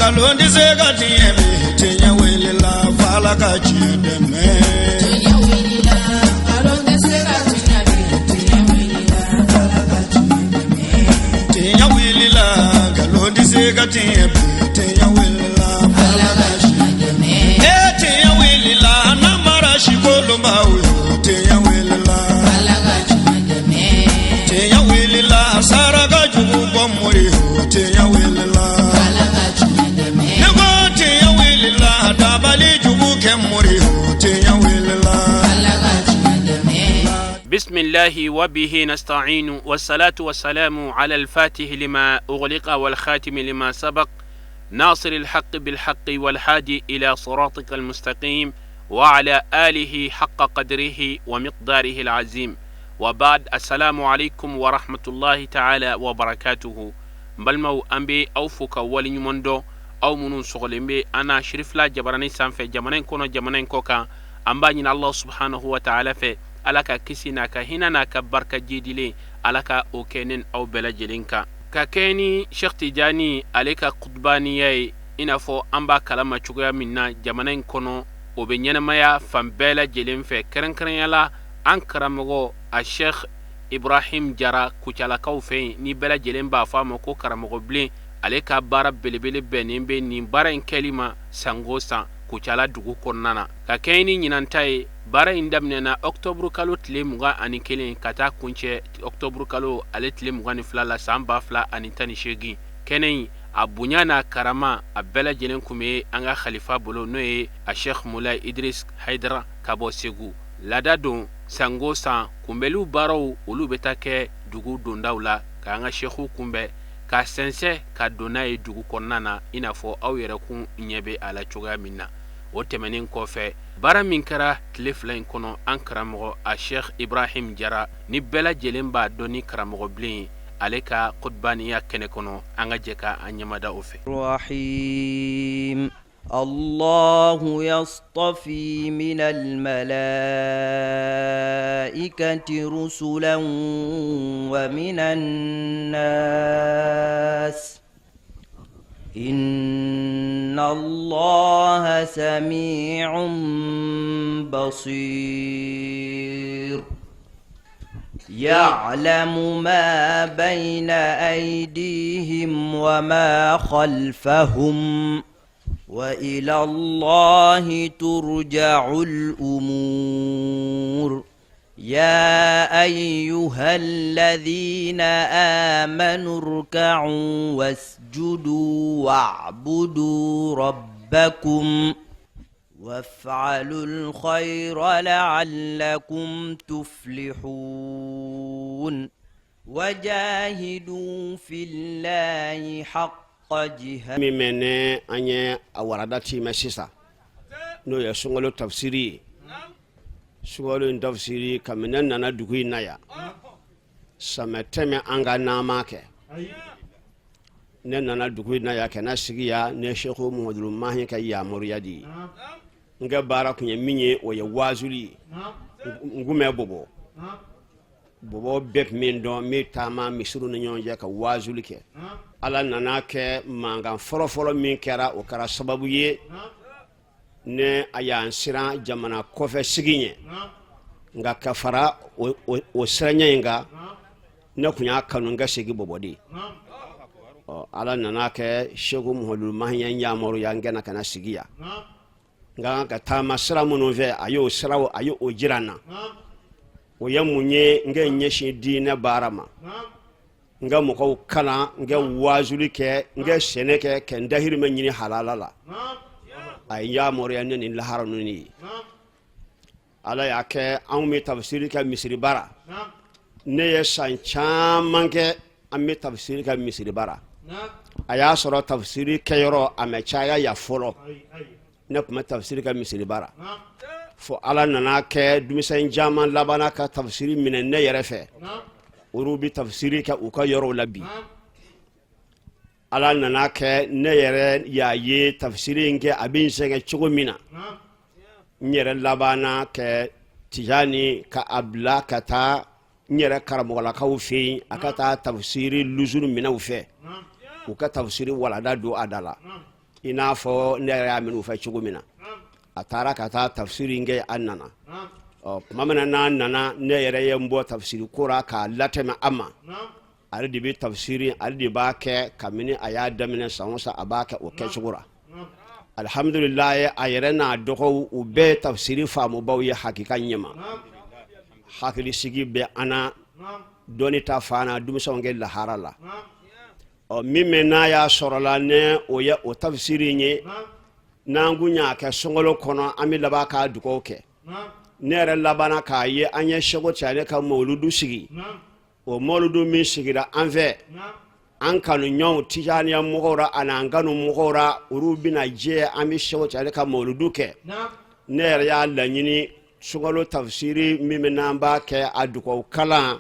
Nkalon tɛ se ka tiɲɛ bi, tiɲɛ wulila f'Ala ka tiɲɛ dɛmɛ. Tiɲɛ wulila, nkalon tɛ se ka tiɲɛ bi, tiɲɛ wulila, Ala ka tiɲɛ dɛmɛ. Tiɲɛ wulila, nkalon tɛ se ka tiɲɛ bi, tiɲɛ wulila Ala f'Ala ka ka tiɲɛ dɛmɛ. E tiɲɛ wulila, namara sikolonbaw yo, tiɲɛ wulila. Ala ka tiɲɛ dɛmɛ. Tiɲɛ wulila, saraka jugu bɔ mori yo, tiɲɛ wulila. Ala ka tiɲɛ dɛmɛ. Ne ko tiɲɛ wulila, dabali jugu kɛ mori yo, tiɲɛ wulila. Ala ka tiɲɛ dɛmɛ. بسم الله وبه نستعين والصلاة والسلام على الفاتح لما أغلق والخاتم لما سبق ناصر الحق بالحق والهادي إلى صراطك المستقيم وعلى آله حق قدره ومقداره العظيم وبعد السلام عليكم ورحمة الله تعالى وبركاته. N balimaw, an bɛ aw fo ka waleɲuman dɔn, aw minnu sɔgɔlen bɛ an na Sirifila jabarani sanfɛ, jamana in kɔnɔ, jamana in kɔ kan. An b'a ɲini Allah subhanahu wa ta'ala fɛ, Ala ka kisi n'a ka hinɛ n'a ka barika jidilen, Ala ka o kɛ ne aw bɛɛ lajɛlen kan, ka kɛ ni Sheikh Tijani ale ka kutubaniya ye. I n'a fɔ an b'a kalama cogoya min na, jamana in kɔnɔ, o bɛ ɲɛnamaya fan bɛɛ lajɛlen fɛ, kɛrɛnkɛrɛnya la an karamɔgɔ a Sheikh Ibrahim Jara Kucalakaw fɛ yen, ni bɛɛ lajɛlen b'a fɔ a ma ko karamɔgɔ bilen. Ale ka baara belebele bɛnnen bɛ nin baara in kɛli ma sango san Kucala dugu kɔnɔna na. Ka kɛɲɛ ni ɲinanta ye, baara in daminɛna ɔkutɔburu kalo tile 21 ka taa kuncɛ ɔkutɔburu kalo ale tile 22 la san 2018. Kɛnɛ in a bonya n'a karama, a bɛɛ lajɛlen tun bɛ an ka khalifa bolo, n'o ye a Sheikh Mulayi Idris Hayidara ka bɔ Segu. Laada don, sango san kunbɛliw baaraw, olu bɛ taa kɛ dugu dondaw la k'an ka seku kunbɛn ka sɛnsɛn ka don n'a ye dugu kɔnɔna na, i n'a fɔ aw yɛrɛ kun ɲɛ bɛ a la cogoya min na. O tɛmɛnen kɔfɛ, baara min kɛra tile 2 in kɔnɔ, an karamɔgɔ a Sheikh Ibrahim Jara, ni bɛɛ lajɛlen b'a dɔn ni karamɔgɔ bilen ye, ale ka kutubaniya kɛnɛ kɔnɔ, an ka jɛ ka an ɲɛmada o fɛ. الرحيم الله يصطفي من الملائكة رسلا ومن الناس إن الله سميع بصير يعلم ما بين أيديهم وما خلفهم وإلى الله ترجع الأمور يا أيها الذين آمنوا اركعوا واسجدوا واعبدوا ربكم وافعلوا الخير لعلكم تفلحون وجاهدوا في الله حق جهاده. Min mɛn ne an ye a warada timɛ sisan, n'o ye sunkalo tafsiri ye. Sunkalo in tafsiri, kabini ne nana dugu in na yan, samɛ tɛmɛ an ka nama kɛ. Ne nana dugu in na yan ka na sigi yan ne Seku Muhamadu Mahi ka yamaruya di ye. N ka baara tun ye min ye, o ye waazuli ye. N kun bɛ Bɔbɔ, Bɔbɔ bɛɛ tun bɛ n dɔn, n bɛ taama misiriw ni ɲɔgɔn cɛ ka waazuli kɛ. Ala nana kɛ mankan fɔlɔfɔlɔ min kɛra, o kɛra sababu ye ne a y'an siran jamana kɔfɛ sigi ɲɛ. Nka ka fara o siranya in kan, ne tun y'a kanu n ka segin Bɔbɔ de. Ɔ, Ala nana kɛ Seku Muhamadu Mahi ye n yamaruya n ka na sigi yan. N ka kan ka taama sira minnu fɛ, a y'o siraw, a y'o jira n na. O ye mun ye? N ka ɲɛsin diinɛ baara ma, n ka mɔgɔw kalan, n ka waazuli kɛ, n ka sɛnɛ kɛ, ka n dahirimɛ ɲini halala la. A ye yamaruya ne ni lahara ninnu ye. Ala y'a kɛ anw bɛ tafsiri kɛ misiri bara. Ne ye san caman kɛ an bɛ tafsiri kɛ misiri bara. A y'a sɔrɔ tafsiri kɛyɔrɔ a mɛ caya yan fɔlɔ. Ne tun bɛ tafsiri kɛ misiri bara fo Ala nana kɛ denmisɛn caman labanna ka tafsiri minɛ ne yɛrɛ fɛ. Olu bɛ tafsiri kɛ u ka yɔrɔw la bi. Ala nana kɛ ne yɛrɛ y'a ye tafsiri in kɛ, a bɛ n sɛgɛn cogo min na, n yɛrɛ labanna kɛ Tijani ka a bila ka taa n yɛrɛ karamɔgɔlakaw fɛ yen, a ka taa tafsiri lusuru minɛ u fɛ, u ka tafsiri walada don a da la. I n'a fɔ ne yɛrɛ y'a minɛ u fɛ cogo min na, a taara ka taa tafsiri in kɛ, a nana. Ɔ, tuma min na n'a nana, ne yɛrɛ ye n bɔ tafsiri ko ra k'a latɛmɛ a ma. Ale de bɛ tafsiri, ale de b'a kɛ. Kabini a y'a daminɛ, san o san a b'a kɛ o kɛcogo la. Alihamdulilayi, a yɛrɛ n'a dɔgɔw, u bɛɛ ye tafsiri faamubaw ye hakika ɲɛma. Hakilisigi bɛ an na dɔnni ta fan na, denmisɛnw kɛ lahara la. Ɔ, min bɛ n'a y'a sɔrɔla ne o ye o tafsiri in ye, n'an kun y'a kɛ sunkalo kɔnɔ, an bɛ laban k'a dugawu kɛ. Ne yɛrɛ labanna k'a ye, an ye Sɛku Tijani ka mawuludu sigi. O mawuludu min sigira an fɛ, an kanuɲɔgɔnw tijaniya mɔgɔw ra ani an kanu mɔgɔw ra, olu bɛna jɛ, an bɛ Sɛku Tijani ka mawuludu kɛ. Ne yɛrɛ y'a laɲini, sunkalo tafsiri min bɛ n'an b'a kɛ a dugawu kalan,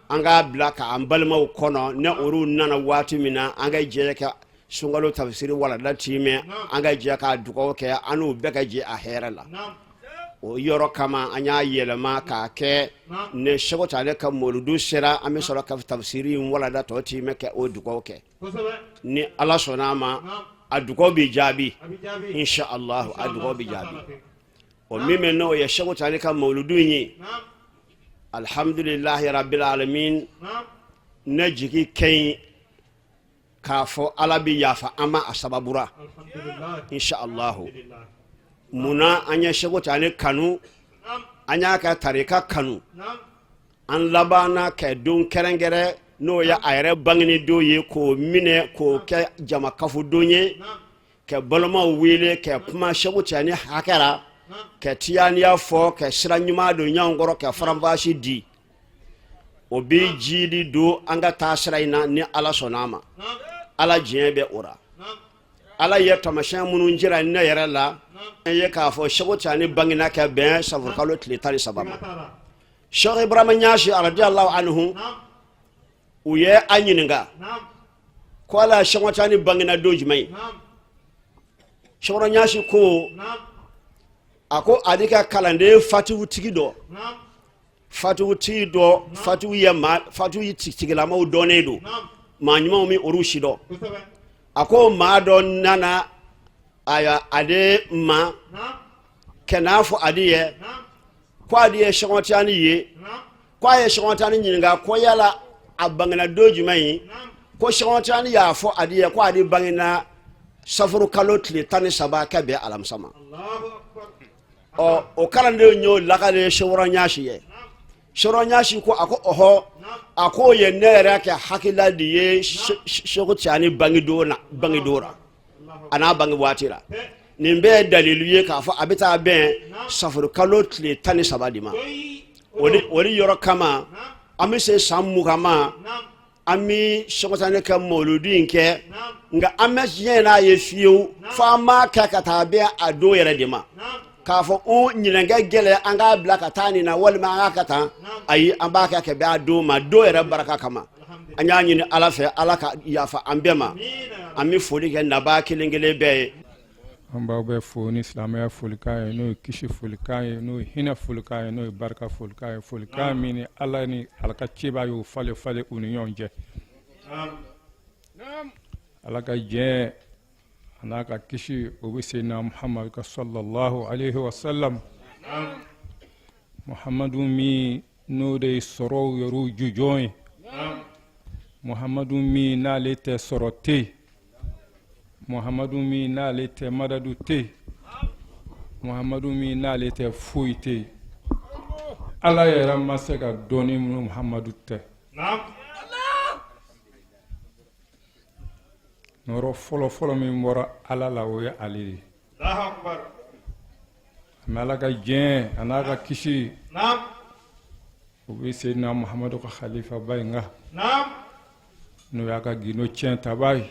an k'a bila k'an balimaw kɔnɔ. Ne olu nana waati min na, an ka jɛ ka sunkalo tafsiri walanda timɛ, an ka jɛ k'a dugawu kɛ, an n'u bɛɛ ka jɛ a hɛrɛ la. O yɔrɔ kama an y'a yɛlɛma k'a kɛ ni Sɛku Tijani ka mawuludu sera, an bɛ sɔrɔ ka tafsiri in walanda tɔ timɛ kɛ o dugawu kɛ. Ni Ala sɔnna a ma, a dugawu bɛ jaabi, insha Allah, a dugawu bɛ jaabi. O min bɛ n'o ye Sɛku Tijani ka mawuludu in ye, alhamdulilahi rabbil alamin, ne jigi ka ɲi k'a fɔ Ala bɛ yafa an ma a sababu ra, insha allahu. Munna an ye Sɛku Tijani kanu, an y'a ka tarika kanu, an labanna ka don kɛrɛnkɛrɛn, n'o ye a yɛrɛ bangeni don ye, k'o minɛ k'o kɛ jamakafo don ye, ka balimaw wele ka kuma Sɛku Tijani hakɛ ra, ka tijaniya fɔ, ka sira ɲuman don ɲɔgɔn kɔrɔ, ka faranfasi di. O bɛ jidi don an ka taa sira in na. Ni Ala sɔnna a ma, Ala diɲɛ bɛ o ra. Ala ye taamasiyɛn minnu jira ne yɛrɛ la, n ye k'a fɔ Sɛku Tijani bangena ka bɛn safurukalo tile 13 ma. Sɛku Ibrahima Ɲasi radiyallahu anhu, u ye a ɲininka ko ala Sɛku Tijani bangena don jumɛn ye? Sɛku Ɲasi ko, a ko ale ka kalanden fatiwutigi dɔ, fatiwutigi dɔ, fatiw ye maa, fatiw tigilamaw dɔnnen don, maa ɲumanw min olu si dɔn. A ko maa dɔ nana ayiwa ale ma ka n'a fɔ ale ye ko ale ye Sɛku Tijani ye, ko a ye Sɛku Tijani ɲininka ko yala a bangena don jumɛn ye? Ko Sɛku Tijani y'a fɔ ale ye ko ale bangena safuru kalo tile 13 ka bɛn alamisa ma. Ɔ, o kalandenw y'o lakale Sɛku Ɲasi ye. Sɛku Ɲasi ko, a ko ɔhɔ, a k'o ye ne yɛrɛ kɛ hakilila de ye Sɛku Tijani bangedon na, bangedon ra a n'a bange waati la. Nin bɛɛ ye dalilu ye k'a fɔ a bɛ taa bɛn safuru kalo tile 13 de ma. O de yɔrɔ kama an bɛ se san 20 ma, an bɛ Sɛku Tijani ka mawuludu in kɛ, nka an bɛ diɲɛ n'a ye fiyewu fo an b'a kɛ ka taa bɛn a don yɛrɛ de ma. K'a fɔ o ɲinan ka gɛlɛn, an k'a bila ka taa nin na walima an k'a ka tan, ayi, an b'a kɛ ka bɛn a don ma, don yɛrɛ barika kama. An y'a ɲini Ala fɛ, Ala ka yafa an bɛɛ ma. An bɛ foli kɛ nabaa kelen kelen bɛɛ ye. An b'aw bɛɛ fo ni silamɛya folikan ye, n'o ye kisi folikan ye, n'o ye hinɛ folikan ye, n'o ye barika folikan ye, folikan min ni Ala ni ala ka ciba y'o falen falen u ni ɲɔgɔn cɛ. Ala ka jɛ a n'a ka kisi, o bɛ Seyidina Muhamadu kan sallallahu alayhi wa sallam. Muhamadu min n'o de ye sɔrɔw yɛrɛw jujɔn ye, Muhamadu min n'ale tɛ sɔrɔ tɛ yen, Muhamadu min n'ale tɛ madadu tɛ yen, Muhamadu min n'ale tɛ foyi tɛ yen. Ala yɛrɛ ma se ka dɔn ni Muhamadu tɛ. Nɔɔrɔ fɔlɔfɔlɔ min bɔra Ala la, o ye ale ye. An bɛ Ala ka diɲɛ a n'a ka kisi, o bɛ Seyidina Muhamadu ka halifaba in kan, n'o y'a ka gindo tiɲɛ taba ye,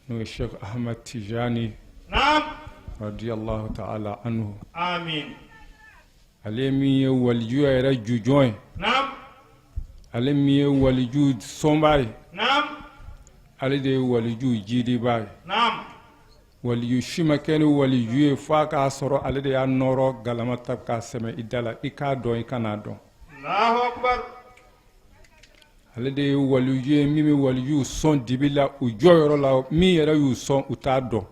n'o ye Sheikh Ahmad Tijani radiyallahu ta'ala anhu, ale min ye waliju yɛrɛ jujɔn ye, ale min ye waliju sɔnba ye, ale de ye waliju jidiba ye. Waliju si ma kɛ ni waliju ye fo a k'a sɔrɔ ale de y'a nɔɔrɔ galama ta k'a sɛmɛ i da la, i k'a dɔn, i kan'a dɔn. Ale de ye waliju ye min bɛ walijuw sɔn dibi la u jɔyɔrɔ la, min yɛrɛ y'u sɔn u t'a dɔn.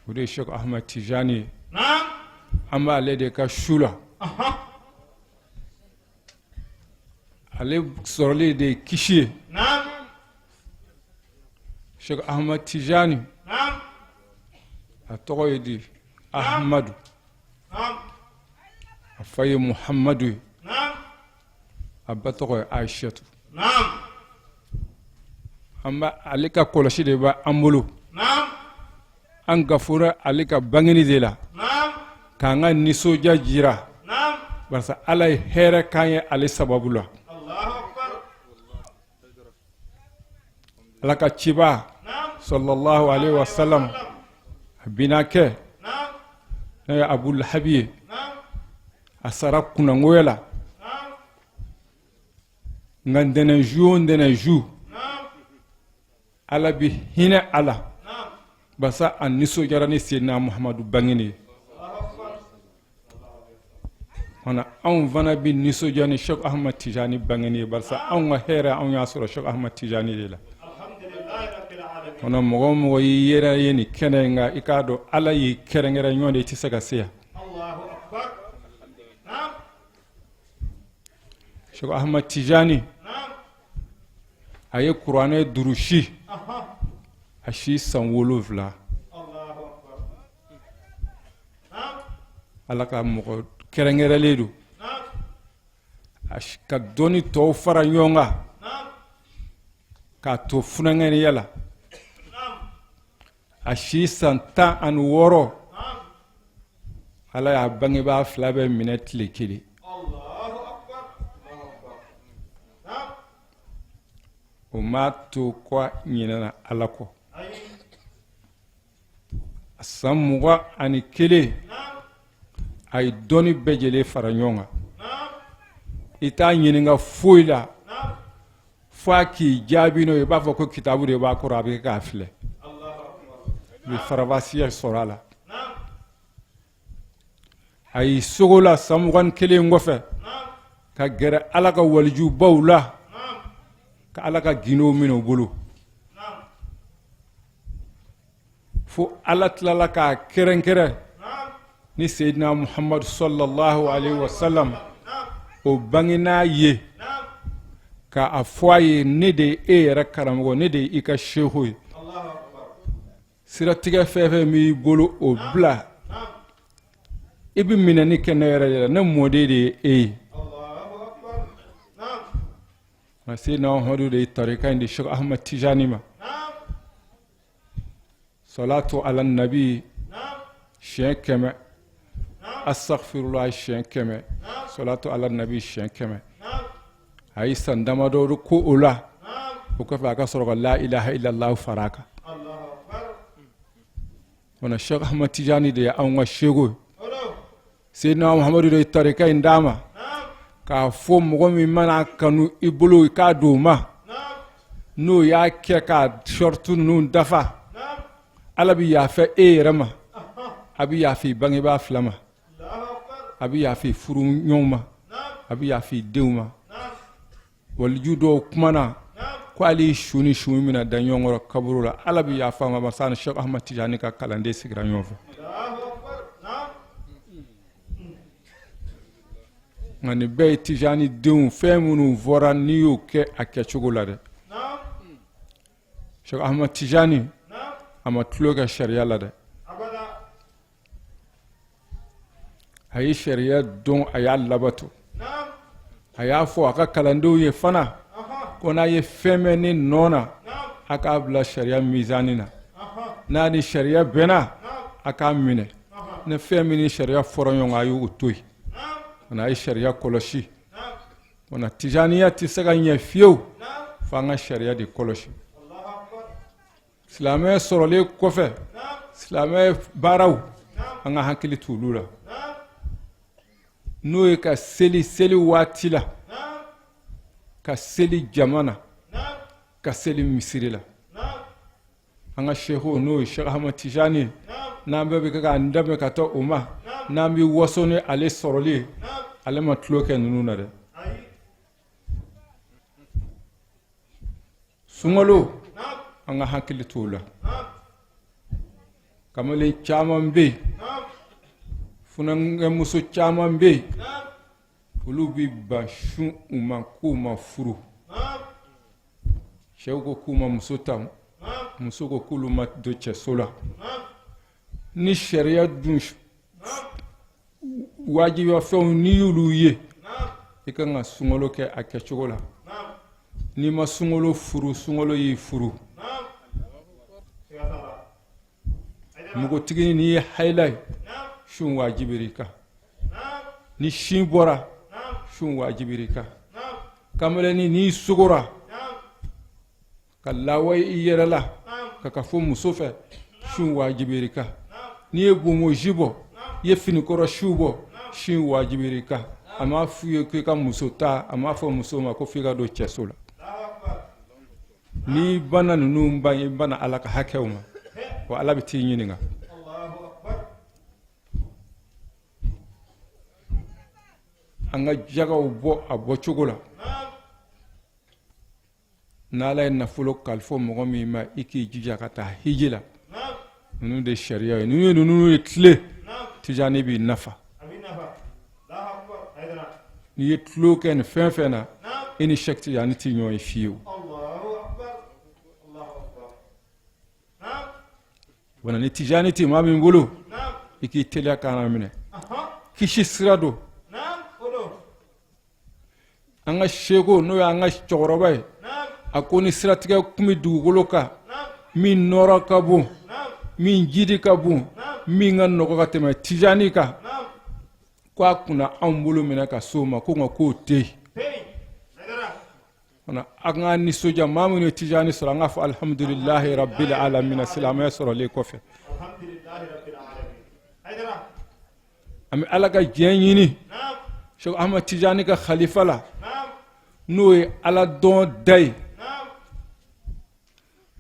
O de ye Sheikh Ahmed Tijani ye. An b'ale de ka su la. Ale sɔrɔli de ye kisi ye. Sheikh Ahmed Tijani, a tɔgɔ ye di Ahmadu, a fa ye Muhammadu ye, a ba tɔgɔ ye Aishatu. An b'a ale ka kɔlɔsi de b'an bolo. An gafora ale ka bangeni de la k'an ka nisɔndiya jira, barisa Ala ye hɛrɛ k'an ye ale sababu la. Ala ka ciba sallallahu alaihi wasallam, a binakɛ n'o ye Abu Lahabi ye, a sara kunnangoya la. Nka ntɛnɛnsu o ntɛnɛnsu, Ala bɛ hinɛ a la, barisa a nisɔndiyara ni Seyidina Muhamadu bangeni ye. Mana anw fana bɛ nisɔndiya ni Sheikh Ahmad Tijani bangeni ye, barisa anw ka hɛrɛ, anw y'a sɔrɔ Sheikh Ahmad Tijani de la. Mana mɔgɔ o mɔgɔ y'i yɛrɛ ye nin kɛnɛ in kan, i k'a dɔn Ala y'i kɛrɛnkɛrɛn ɲɔgɔn de, i tɛ se ka se yan. Sheikh Ahmad Tijani, a ye kuranɛ durusi a si san 7. Ala ka mɔgɔ kɛrɛnkɛrɛnlen don ka dɔnni tɔw fara ɲɔgɔn kan k'a to funankɛninya la. A si san 16, Ala y'a bangebaa fila bɛɛ minɛ tile kelen. O m'a to ko a ɲinɛna Ala kɔ. A san 21, a ye dɔnni bɛɛ lajɛlen fara ɲɔgɔn kan. I t'a ɲininka foyi la fo a k'i jaabi n'o ye, i b'a fɔ ko kitabu de b'a kɔrɔ, a bɛ k'a filɛ, i bɛ faranfasiya sɔrɔ a la. A y'i sogo la san 21 kɔfɛ ka gɛrɛ Ala ka walijubaw la, ka Ala ka gindow minɛ u bolo, fo Ala tilala k'a kɛrɛnkɛrɛn ni Seyidina Muhamadu sallallahu alaihi wasallam o bangena ye, k'a fɔ a ye: ne de ye e yɛrɛ karamɔgɔ, ne de ye i ka sehu ye. Siratigɛ fɛn fɛn b'i bolo, o bila, i bɛ minɛni kɛ ne yɛrɛ de la, ne mɔden de ye e ye. Nka Seyidina Muhamadu de ye tarika in di Sheikh Ahmad Tijani ma. Salatu ala nabi siɲɛ 100, astaghfirullah siɲɛ 100, salatu ala nabi siɲɛ 100. A ye san damadɔ ko o la, o kɔfɛ a ka sɔrɔ ka la ilaha illallah fara a kan. O Sheikh Ahmad Tijani de ye anw ka seku ye. Seyidina Muhamadu de ye tarika in d'a ma k'a fɔ mɔgɔ min mana kanu i bolo, i k'a don o ma. N'o y'a kɛ ka sɔrɔtu ninnu dafa, Ala bɛ yafa e yɛrɛ ma, a bɛ yafa i bangebaa fila ma, a bɛ yafa i furu ɲɔgɔn ma, a bɛ yafa i denw ma. Waliju dɔw kumana ko hali su ni su min bɛna da ɲɔgɔn kɔrɔ kaburu la, Ala bɛ yafa ma, barisa ni Sheikh Ahmad Tijani ka kalanden sigira ɲɔgɔn fɛ. Nka nin bɛɛ ye Tijani denw fɛn minnu fɔra, n'i y'o kɛ a kɛcogo la dɛ. Sheikh Ahmad Tijani, a ma tulon kɛ sariya la dɛ. A ye sariya dɔn, a y'a labato. A y'a fɔ a ka kalandenw ye fana ko n'a ye fɛn mɛn ne nɔ na, a k'a bila sariya mizani na. N'a ni sariya bɛnna, a k'a minɛ. Ni fɛn min ni sariya fɔra ɲɔgɔn kan, a y'o to yen. A ye sariya kɔlɔsi. O tijaniya tɛ se ka ɲɛ fiyewu fo an ka sariya de kɔlɔsi. Silamɛ sɔrɔlen kɔfɛ, silamɛ baaraw, an ka hakili to olu la, n'o ye ka seli seli waati la, ka seli jama na, ka seli misiri la. An ka seku, n'o ye Sheikh Ahmad Tijani, n'an bɛɛ bɛ kɛ k'an dɛmɛ ka taa o ma, n'an bɛ waso ni ale sɔrɔli ye. Ale ma tulon kɛ ninnu na dɛ. Sunkalo, an ka hakili t'o la. Kamalen caman bɛ yen, funankɛmuso caman bɛ yen, olu bɛ ban sun u ma k'u ma furu. Cɛw ko k'u ma muso ta, muso ko k'olu ma don cɛso la. Ni sariya dun wajibiya fɛnw n'i y'olu ye, i ka kan ka sunkalo kɛ a kɛcogo la. N'i ma sunkalo furu, sunkalo y'i furu. Npogotigi, n'i ye hayila ye, sun wajibir'i kan. Ni sin bɔra, sun wajibir'i kan. Kamalennin, n'i sogora ka lawa i yɛrɛ la ka ka fɔ muso fɛ, sun wajibir'i kan. N'i ye bomoji bɔ, i ye finikɔrɔ siw bɔ, sun wajibir'i kan. A m'a f'i ye k'i ka muso ta, a m'a fɔ muso ma ko f'i ka don cɛso la. N'i banna ninnu ban, i banna Ala ka hakɛw ma, wa Ala bɛ t'i ɲininka. An ka jagaw bɔ a bɔcogo la. N'Ala ye nafolo kalifa mɔgɔ min ma, i k'i jija ka taa hiji la. Ninnu de sariya ye. Ninnu ye ninnu ye tile Tijani b'i nafa. N'i ye tulon kɛ nin fɛn fɛn na, i ni Sɛki Tijani tɛ ɲɔgɔn ye fiyewu. Wa ni Tijani tɛ maa min bolo, i k'i teliya k'a minɛ. Kisi sira don. An ka seko, n'o y'an ka cɛkɔrɔba ye, a ko ni siratigɛ kun bɛ dugukolo kan min nɔrɔ ka bon, min jidi ka bon, min ka nɔgɔ ka tɛmɛ Tijani kan, ko a kun na anw bolo minɛ ka s'o ma. Ko nka k'o tɛ yen. An ka nisɔndiya. Maa minnu ye Tijani sɔrɔ, an k'a fɔ alihamudulilahi rabbil alamina. Silamɛya sɔrɔlen kɔfɛ, an bɛ Ala ka diɲɛ ɲini Sɛki Ahmad Tijani ka khalifa la, n'o ye Ala dɔn da ye,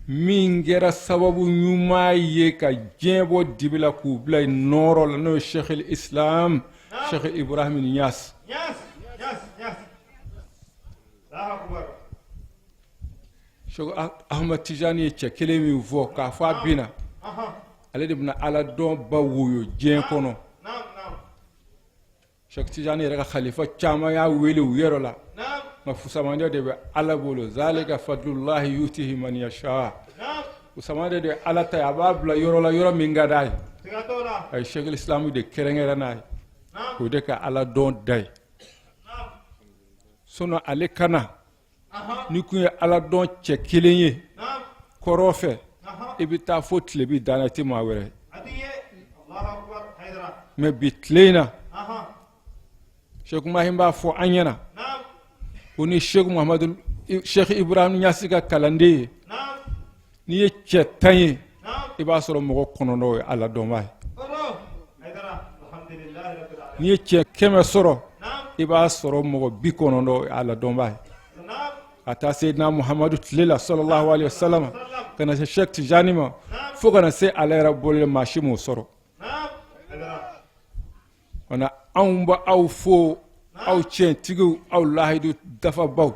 min kɛra sababu ɲuman ye ka diɲɛ bɔ dibi la k'u bila nɔɔrɔ la, n'o ye Sɛki Islam Sɛki Ibrahim Niasse. Sɛki Ahmad Tijani ye cɛ kelen min fɔ k'a fɔ a bɛ na, ale de bɛna Ala dɔn ba woyo diɲɛ kɔnɔ. Sɛki Tijani yɛrɛ ka khalifa caman y'a wele u yɛrɛ la, nka fusamandɛ de bɛ Ala bolo. Zalika fadlulahi yutihi man yasha. Fusamandɛ de ye Ala ta ye, a b'a bila yɔrɔ la, yɔrɔ min ka d'a ye. A ye Sɛki Islam de kɛrɛnkɛrɛn n'a ye k'o de ka Ala dɔn da ye. Sinon ale ka na n'i kun ye Ala dɔn cɛ kelen ye kɔrɔn fɛ, i bɛ taa fo tilebin dan na, i tɛ maa wɛrɛ. Mais bi tile in na, Sɛki Mahi b'a fɔ an ɲɛna ko ni Sɛki Muhamadu Sɛki Ibrahim Ɲasi ka kalanden ye, n'i ye cɛ 10 ye, i b'a sɔrɔ mɔgɔ 9 ye Ala dɔnbaa ye. N'i ye cɛ 100 sɔrɔ, i b'a sɔrɔ mɔgɔ 90 ye Ala dɔnbaa ye. Ka taa Seyidina Muhamadu tile la, sallallahu alayhi wa sallam, ka na se Sɛki Tijani ma, fo ka na se ale yɛrɛ bolo, maa si m'o sɔrɔ. O anw bɛ aw fo, aw tiɲɛtigiw, aw lahidu dafabaw.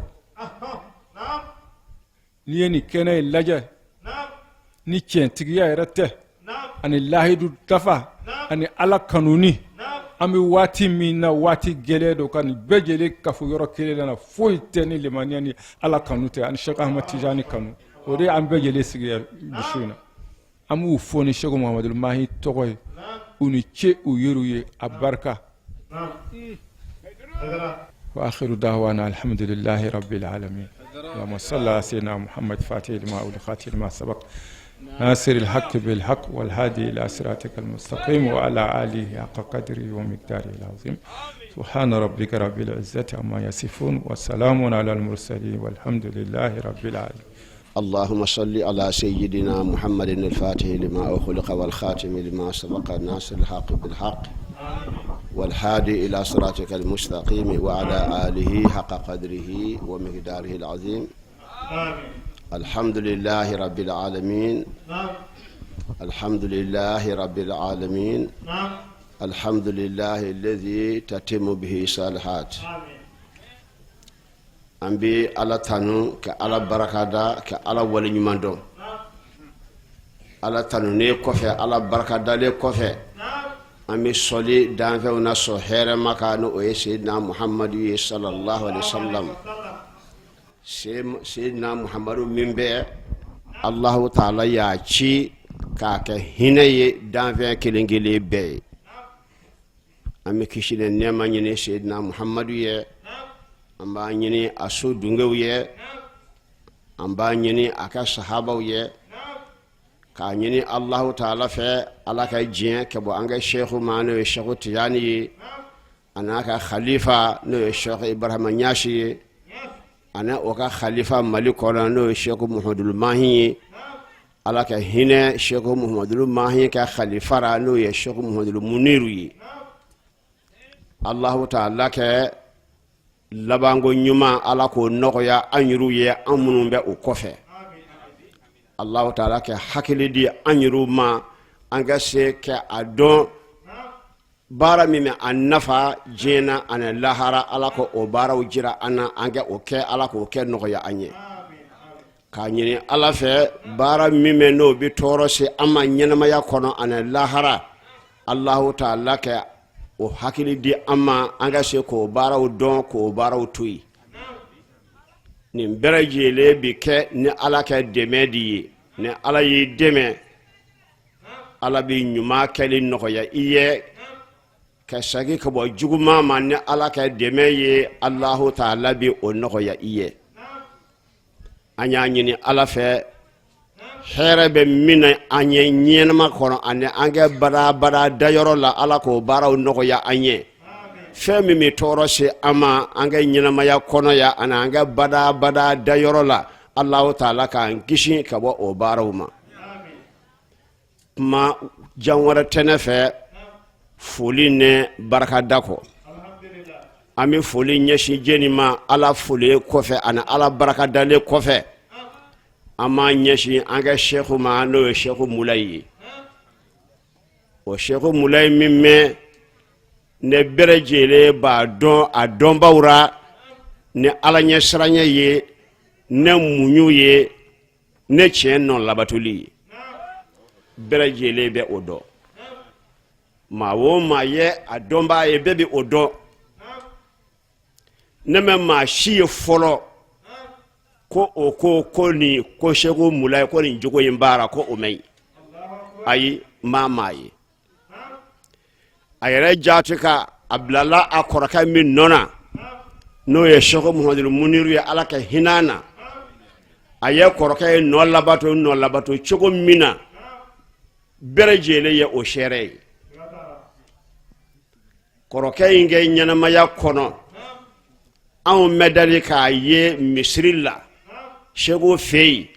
N'i ye nin kɛnɛ in lajɛ, ni tiɲɛtigiya yɛrɛ tɛ, ani lahidu dafa, ani Ala kanuni, an bɛ waati min na, waati gɛlɛn don, ka nin bɛɛ lajɛlen kafo yɔrɔ kelen na, foyi tɛ ni limaniya ni Ala kanu tɛ, ani Sɛki Ahmad Tijani kanu. O de y'an bɛɛ lajɛlen sigi bi su in na. An b'u fo ni Sɛki Muhamadu Mahi tɔgɔ ye. U ni ce u yɛrɛw ye, a barika. وآخر دعوانا الحمد لله رب العالمين. اللهم صل على سيدنا محمد فاتح لما أغلق خاتم لما سبق ناصر الحق بالحق والهادي إلى صراطك المستقيم وعلى آله حق قدره ومقداره العظيم. سبحان ربك رب العزة عما يصفون وسلام على المرسلين والحمد لله رب العالمين. اللهم صل على سيدنا محمد الفاتح لما أغلق والخاتم لما سبق ناصر الحق بالحق والهادي إلى صراطك المستقيم وعلى آله حق قدره ومقداره العظيم. الحمد لله رب العالمين، الحمد لله رب العالمين. الحمد لله الذي تتم به الصالحات. An bɛ Ala tanu, ka Ala barikada, ka Ala waleɲuman dɔn. Ala tanunen kɔfɛ, Ala barikadalen kɔfɛ, an bɛ sɔli danfɛnw na sɔn hɛrɛma kan, n'o ye Seyidina Muhamadu ye, sallallahu alaihi wasallam. Seyidina Muhamadu min bɛ Alahu taala y'a ci k'a kɛ hinɛ ye danfɛn kelen kelen bɛɛ ye. An bɛ kisi ni nɛɛma ɲini Seyidina Muhamadu ye, an b'a ɲini a so dungew ye, an b'a ɲini a ka sahabaw ye, k'a ɲini Alahu taala fɛ Ala ka diɲɛ ka bɔ an ka seku ma, n'o ye Seku Tijani ye, a n'a ka khalifa, n'o ye Seku Ibrahima Ɲasi ye, ani o ka khalifa Mali kɔnɔ, n'o ye Seku Muhamadu Mahi ye. Ala ka hinɛ Seku Muhamadu Mahi ka khalifa ra, n'o ye Seku Muhamadu Muniru ye. Alahu taala kɛ labanko ɲuman, Ala k'o nɔgɔya an yɛrɛw ye, an minnu bɛ o kɔfɛ. Alahu taala kɛ hakili di an yɛrɛw ma, an ka se ka a dɔn baara min bɛ an nafa diɲɛ na ani lahara. Ala ka o baaraw jira an na, an ka o kɛ. Ala k'o kɛ nɔgɔya an ye. K'a ɲini Ala fɛ, baara min bɛ n'o bɛ tɔɔrɔ se an ma ɲɛnamaya kɔnɔ ani lahara, Alahu taala kɛ o hakili di an ma, an ka se k'o baaraw dɔn, k'o baaraw to yen. Nin bɛɛ lajɛlen bɛ kɛ ni Ala ka dɛmɛ de ye. Ni Ala y'i dɛmɛ, Ala bɛ ɲuman kɛli nɔgɔya i ye, ka segin ka bɔ juguman ma. Ni Ala ka dɛmɛ ye, Alahu taala bɛ o nɔgɔya i ye. An y'a ɲini Ala fɛ, hɛrɛ bɛ min na an ye ɲɛnama kɔnɔ ani an kɛ badabada dayɔrɔ la, Ala k'o baaraw nɔgɔya an ye. Fɛn min bɛ tɔɔrɔ se an ma an ka ɲɛnamaya kɔnɔ yan ani an ka badabada dayɔrɔ la, Alahu taala k'an kisi ka bɔ o baaraw ma. Kuma jan wɛrɛ tɛ ne fɛ foli ni barikada kɔ. An bɛ foli ɲɛsin jɛni ma. Ala foli kɔfɛ ani Ala barakadalen kɔfɛ, an b'an ɲɛsin an ka seku ma, n'o ye Seku Mulayi ye. O Seku Mulayi min bɛ ne bɛɛ lajɛlen b'a dɔn a dɔnbaw ra ni Ala ɲɛsiranɲɛ ye, ne muɲu ye, ne tiɲɛ nɔ labatoli ye, bɛɛ lajɛlen bɛ o dɔn. Maa o maa ye a dɔnbaa ye, bɛɛ bɛ o dɔn. Ne ma maa si ye fɔlɔ ko o ko ko nin ko Seku Mulayi ko nin jogo in b'a ra ko o man ɲi. Ayi, maa maa ye a yɛrɛ jaati ka a bilala a kɔrɔkɛ min nɔ na, n'o ye Seku Muhamadu Muniru ye, Ala ka hinɛ na, a ye kɔrɔkɛ ye nɔ labato, nɔ labato cogo min na, bɛɛ lajɛlen ye o seere ye. Kɔrɔkɛ in kɛ ɲɛnamaya kɔnɔ, anw bɛ dali k'a ye misiri la Seku fɛ yen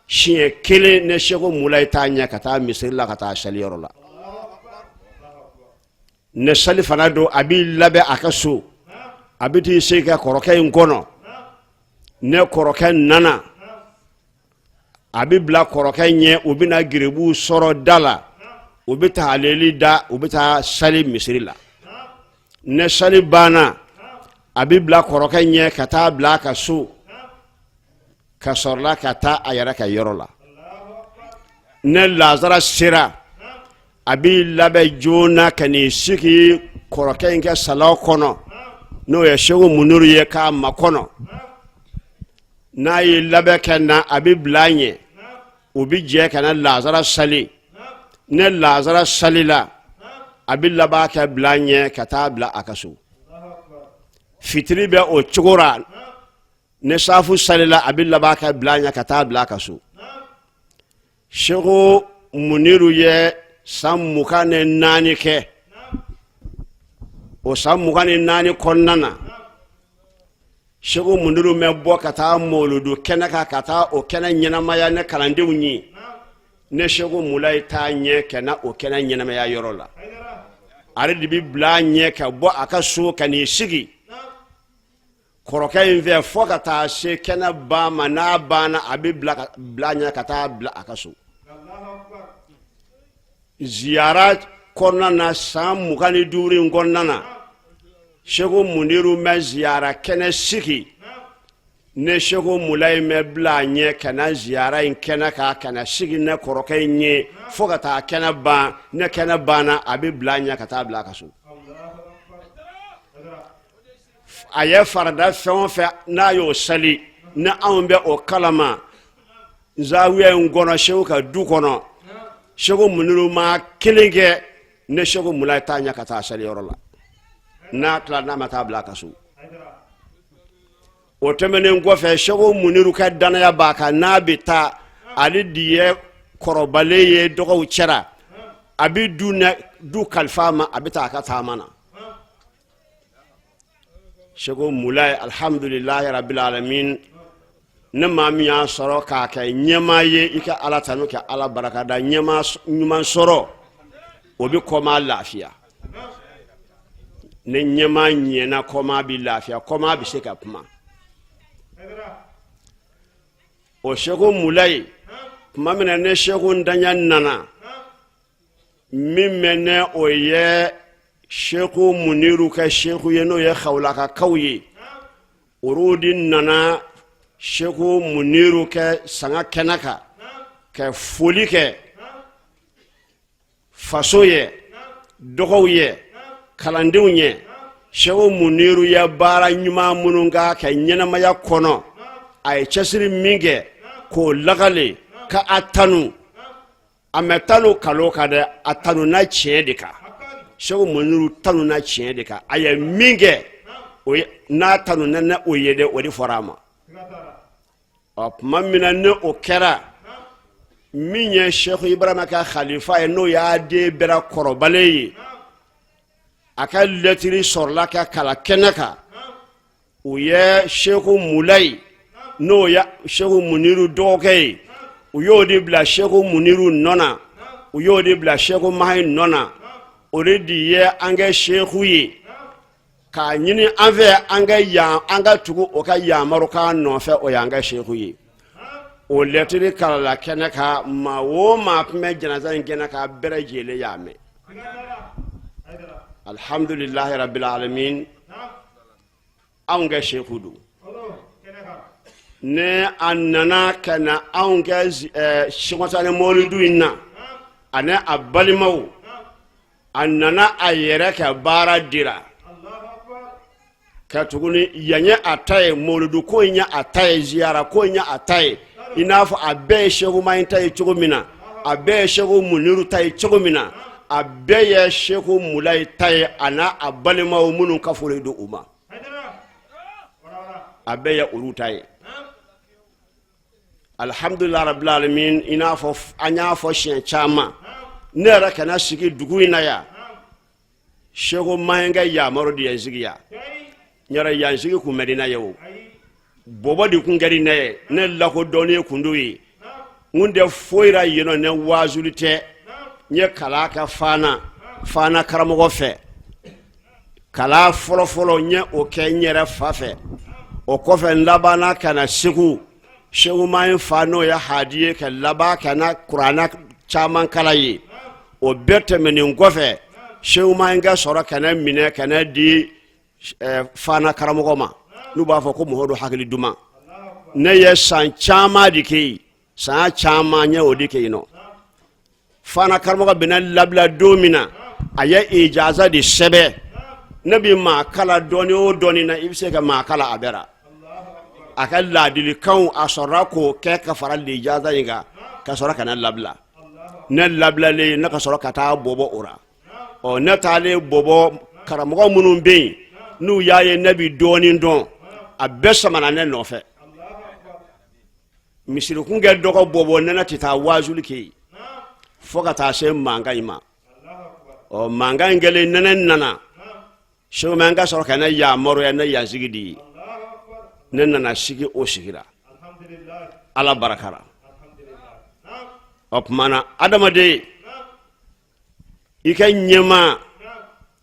siɲɛ kelen, ne Seku Mulayi t'a ɲɛ ka taa misiri la ka taa saliyɔrɔ la. Ne sali fana don, a b'i labɛn a ka so, a bɛ t'i sigi ka kɔrɔkɛ in kɔnɔ. Ne kɔrɔkɛ nana, a bɛ bila kɔrɔkɛ ɲɛ, u bɛna geribuw sɔrɔ da la, u bɛ taa aleli da, u bɛ taa sali misiri la. Ne sali banna, a bɛ bila kɔrɔkɛ ɲɛ ka taa bila a ka so, ka sɔrɔla ka taa a yɛrɛ ka yɔrɔ la. Ne lazara sera, a b'i labɛn joona ka n'i sigi kɔrɔkɛ in ka salon kɔnɔ, n'o ye Seku Muniru ye, k'a makɔnɔ. N'a ye labɛn kɛ na, a bɛ bila a ɲɛ, u bɛ jɛ ka na lazara sali. Ne lazara salila, a bɛ laban ka bila a ɲɛ ka taa bila a ka so. Fitiri bɛ o cogo ra. Ne saafu salila, a bɛ laban ka bila a ɲɛ ka taa bila a ka so. Seku Muniru ye san 24 kɛ. O san 24 kɔnɔna na, Seku Muniru bɛ bɔ ka taa mɔludu kɛnɛ kan, ka taa o kɛnɛ ɲɛnamaya ne kalandenw ye. Ne Seku Mulayi t'a ɲɛ ka na o kɛnɛ ɲɛnamaya yɔrɔ la, ale de bɛ bila a ɲɛ ka bɔ a ka so ka n'i sigi kɔrɔkɛ in fɛ fo ka taa se kɛnɛ ban ma. N'a banna, a bɛ bila a ɲɛ ka taa bila a ka so. Ziyara kɔnɔna na, san 25 in kɔnɔna na, Seku Muniru mɛ ziyara kɛnɛ sigi ne Seku Mulayi mɛ bila a ɲɛ ka na ziyara in kɛnɛ kan, ka na sigi ne kɔrɔkɛ in ye fo ka taa kɛnɛ ban. Ne kɛnɛ banna, a bɛ bila a ɲɛ ka taa bila a ka so. A ye farida fɛn o fɛn n'a y'o sali, ni anw bɛ o kalama zawiya in kɔnɔ, Seku ka du kɔnɔ, Seku Muniru ma kelen kɛ ne Seku Mulayi t'a ɲɛ ka taa saliyɔrɔ la, n'a tila n'a ma taa bila a ka so. O tɛmɛnen kɔfɛ, Seku Muniru ka danaya b'a kan, n'a bɛ taa, ale de ye kɔrɔbalen ye dɔgɔw cɛra, a bɛ du kalifa a ma, a bɛ taa a ka taama na. Seku Mulayi, alhamdulilahi rabil alamin, ne maa min y'a sɔrɔ k'a kɛ ɲɛmaa ye, i ka Ala tanu, ka Ala barikada. Ɲɛmaa ɲuman sɔrɔ, o bɛ kɔmaa lafiya. Ni ɲɛmaa ɲɛna, kɔmaa bɛ lafiya, kɔmaa bɛ se ka kuma. O Seku Mulayi, tuma min na ne Seku ntanya nana, min bɛ ne o ye Seku Muniru kɛ seku ye, n'o ye Kawulakakaw ye, olu de nana Seku Muniru kɛ sanga kɛnɛ kan ka foli kɛ faso ye, dɔgɔw ye, kalandenw ye. Seku Muniru ye baara ɲuman minnu k'a ka ɲɛnamaya kɔnɔ, a ye cɛsiri min kɛ k'o lakale, ka a tanu. A mɛ tanu kalo kan dɛ, a tanuna tiɲɛ de kan. Seku Muniru tanuna tiɲɛ de kan. A ye min kɛ, o ye n'a tanuna ne o ye dɛ, o de fɔra a ma. Ɔ, tuma min na ne o kɛra, min ye Seku Ibrahima ka khalifa ye, n'o y'a den bɛɛ la kɔrɔbalen ye, a ka lɛtiri sɔrɔla ka kalan kɛnɛ kan. U ye Seku Mulayi, n'o ye Seku Muniru dɔgɔkɛ ye, u y'o de bila Seku Muniru nɔ na, u y'o de bila Seku Mahi nɔ na. O de ye an kɛ seku ye, k'a ɲini an fɛ an ka yan, an ka tugu o ka yamarukan nɔfɛ. O y'an kɛ seku ye. O lɛtiri kalala kɛnɛ kan, maa o maa tun bɛ janaza in kɛnɛ kan, bɛɛ lajɛlen y'a mɛn. Alhamdulilahi rabil alamin, anw kɛ seku don. Ne a nana ka na anw kɛ Sɛku mɔlidu in na, ani a balimaw, a nana a yɛrɛ ka baara dira ka tuguni. Yan ye a ta ye, mɔlidu ko in ye a ta ye, ziyara ko in ye a ta ye. I n'a fɔ a bɛɛ ye Seku Mahi ta ye cogo min na, a bɛɛ ye Seku Muniru ta ye cogo min na, a bɛɛ ye Seku Mulayi ta ye, a n'a a balimaw minnu kafolen don u ma, a bɛɛ ye olu ta ye. Alhamdulilah rabil alamin. I n'a fɔ an y'a fɔ siɲɛ caman, ne yɛrɛ ka na sigi dugu in na yan, Seku Mahi ka yamaru de ye n sigi yan. N yɛrɛ yan sigi kun man di ne ye, o bɔbɔ de kun ka di ne ye, ne lakodɔnnen kun don ye. N kun tɛ foyi ra yen nɔ ne waazuli tɛ. N ye kalan kɛ Fana, Fana karamɔgɔ fɛ. Kalan fɔlɔfɔlɔ, n ye o kɛ n yɛrɛ fa fɛ. O kɔfɛ, n labanna ka na Segu, Seku Mahi fa, n'o ye Hadi ye, ka laban ka na kuranɛ caman kalan ye. O bɛɛ tɛmɛnen kɔfɛ, Seku Mahi ka sɔrɔ ka ne minɛ ka ne di Fana karamɔgɔ ma, n'u b'a fɔ ko Mɔhɔdu hakili duman. Ne ye san caman de kɛ yen, san caman n ye o de kɛ yen nɔ. Fana karamɔgɔ bɛna labila don min na, a ye ijaza de sɛbɛn. Ne bɛ maa kalan dɔɔni o dɔɔni na, i bɛ se ka maa kalan a bɛɛ la. A ka laadilikanw, a sɔrɔla k'o kɛ ka fara ijaza in kan, ka sɔrɔ ka ne labila. Ne labilalen, ne ka sɔrɔ ka taa Bɔbɔ o la. Ɔ, ne taalen Bɔbɔ, karamɔgɔ minnu bɛ yen, n'u y'a ye ne bɛ dɔɔnin dɔn, a bɛɛ samana ne nɔfɛ. Misiri kun kɛ dɔgɔ Bɔbɔ, ne tɛ taa waazuli kɛ yen fo ka taa se mankan in ma. Ɔ, mankan in kɛlen, nɛnɛ nana Seku Mahi ka sɔrɔ ka ne yamaruya ne yan sigi de ye. Ne nana sigi o sigira Ala barika la. O tuma na, adamaden, i ka ɲɛmaa,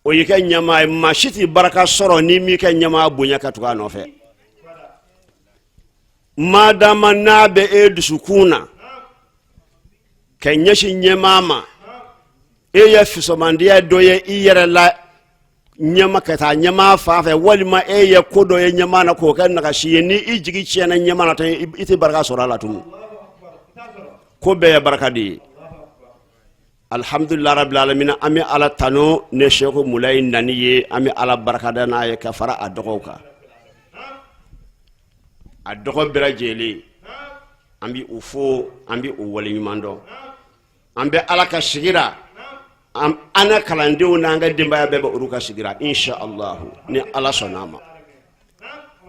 o y'i ka ɲɛmaa ye. Maa si tɛ baraka sɔrɔ n'i m'i ka ɲɛmaa bonya ka tugu a nɔfɛ. Madama n'a bɛ e dusukun na ka ɲɛsin ɲɛmaa ma. E ye fisamandiya dɔ ye i yɛrɛ la ɲɛma ka taa ɲɛmaa fan fɛ, walima e ye ko dɔ ye ɲɛmaa na k'o kɛ nagasi ye, ni i jigi tiɲɛna ɲɛmaa na, i tɛ barika sɔrɔ a la tugun. Ko bɛɛ ye barika de ye. Alihamudulila rabil alamina, an bɛ Ala tanu ni Seku Mulayi nani ye. An bɛ Ala barikada n'a ye ka fara a dɔgɔw kan, a dɔgɔ bɛɛ lajɛlen, an bɛ u fo, an bɛ u waleɲuman dɔn. An bɛ Ala ka sigira, an ka kalandenw n'an ka denbaya bɛɛ bɛ olu ka sigira, insha Allah, ni Ala sɔnna a ma,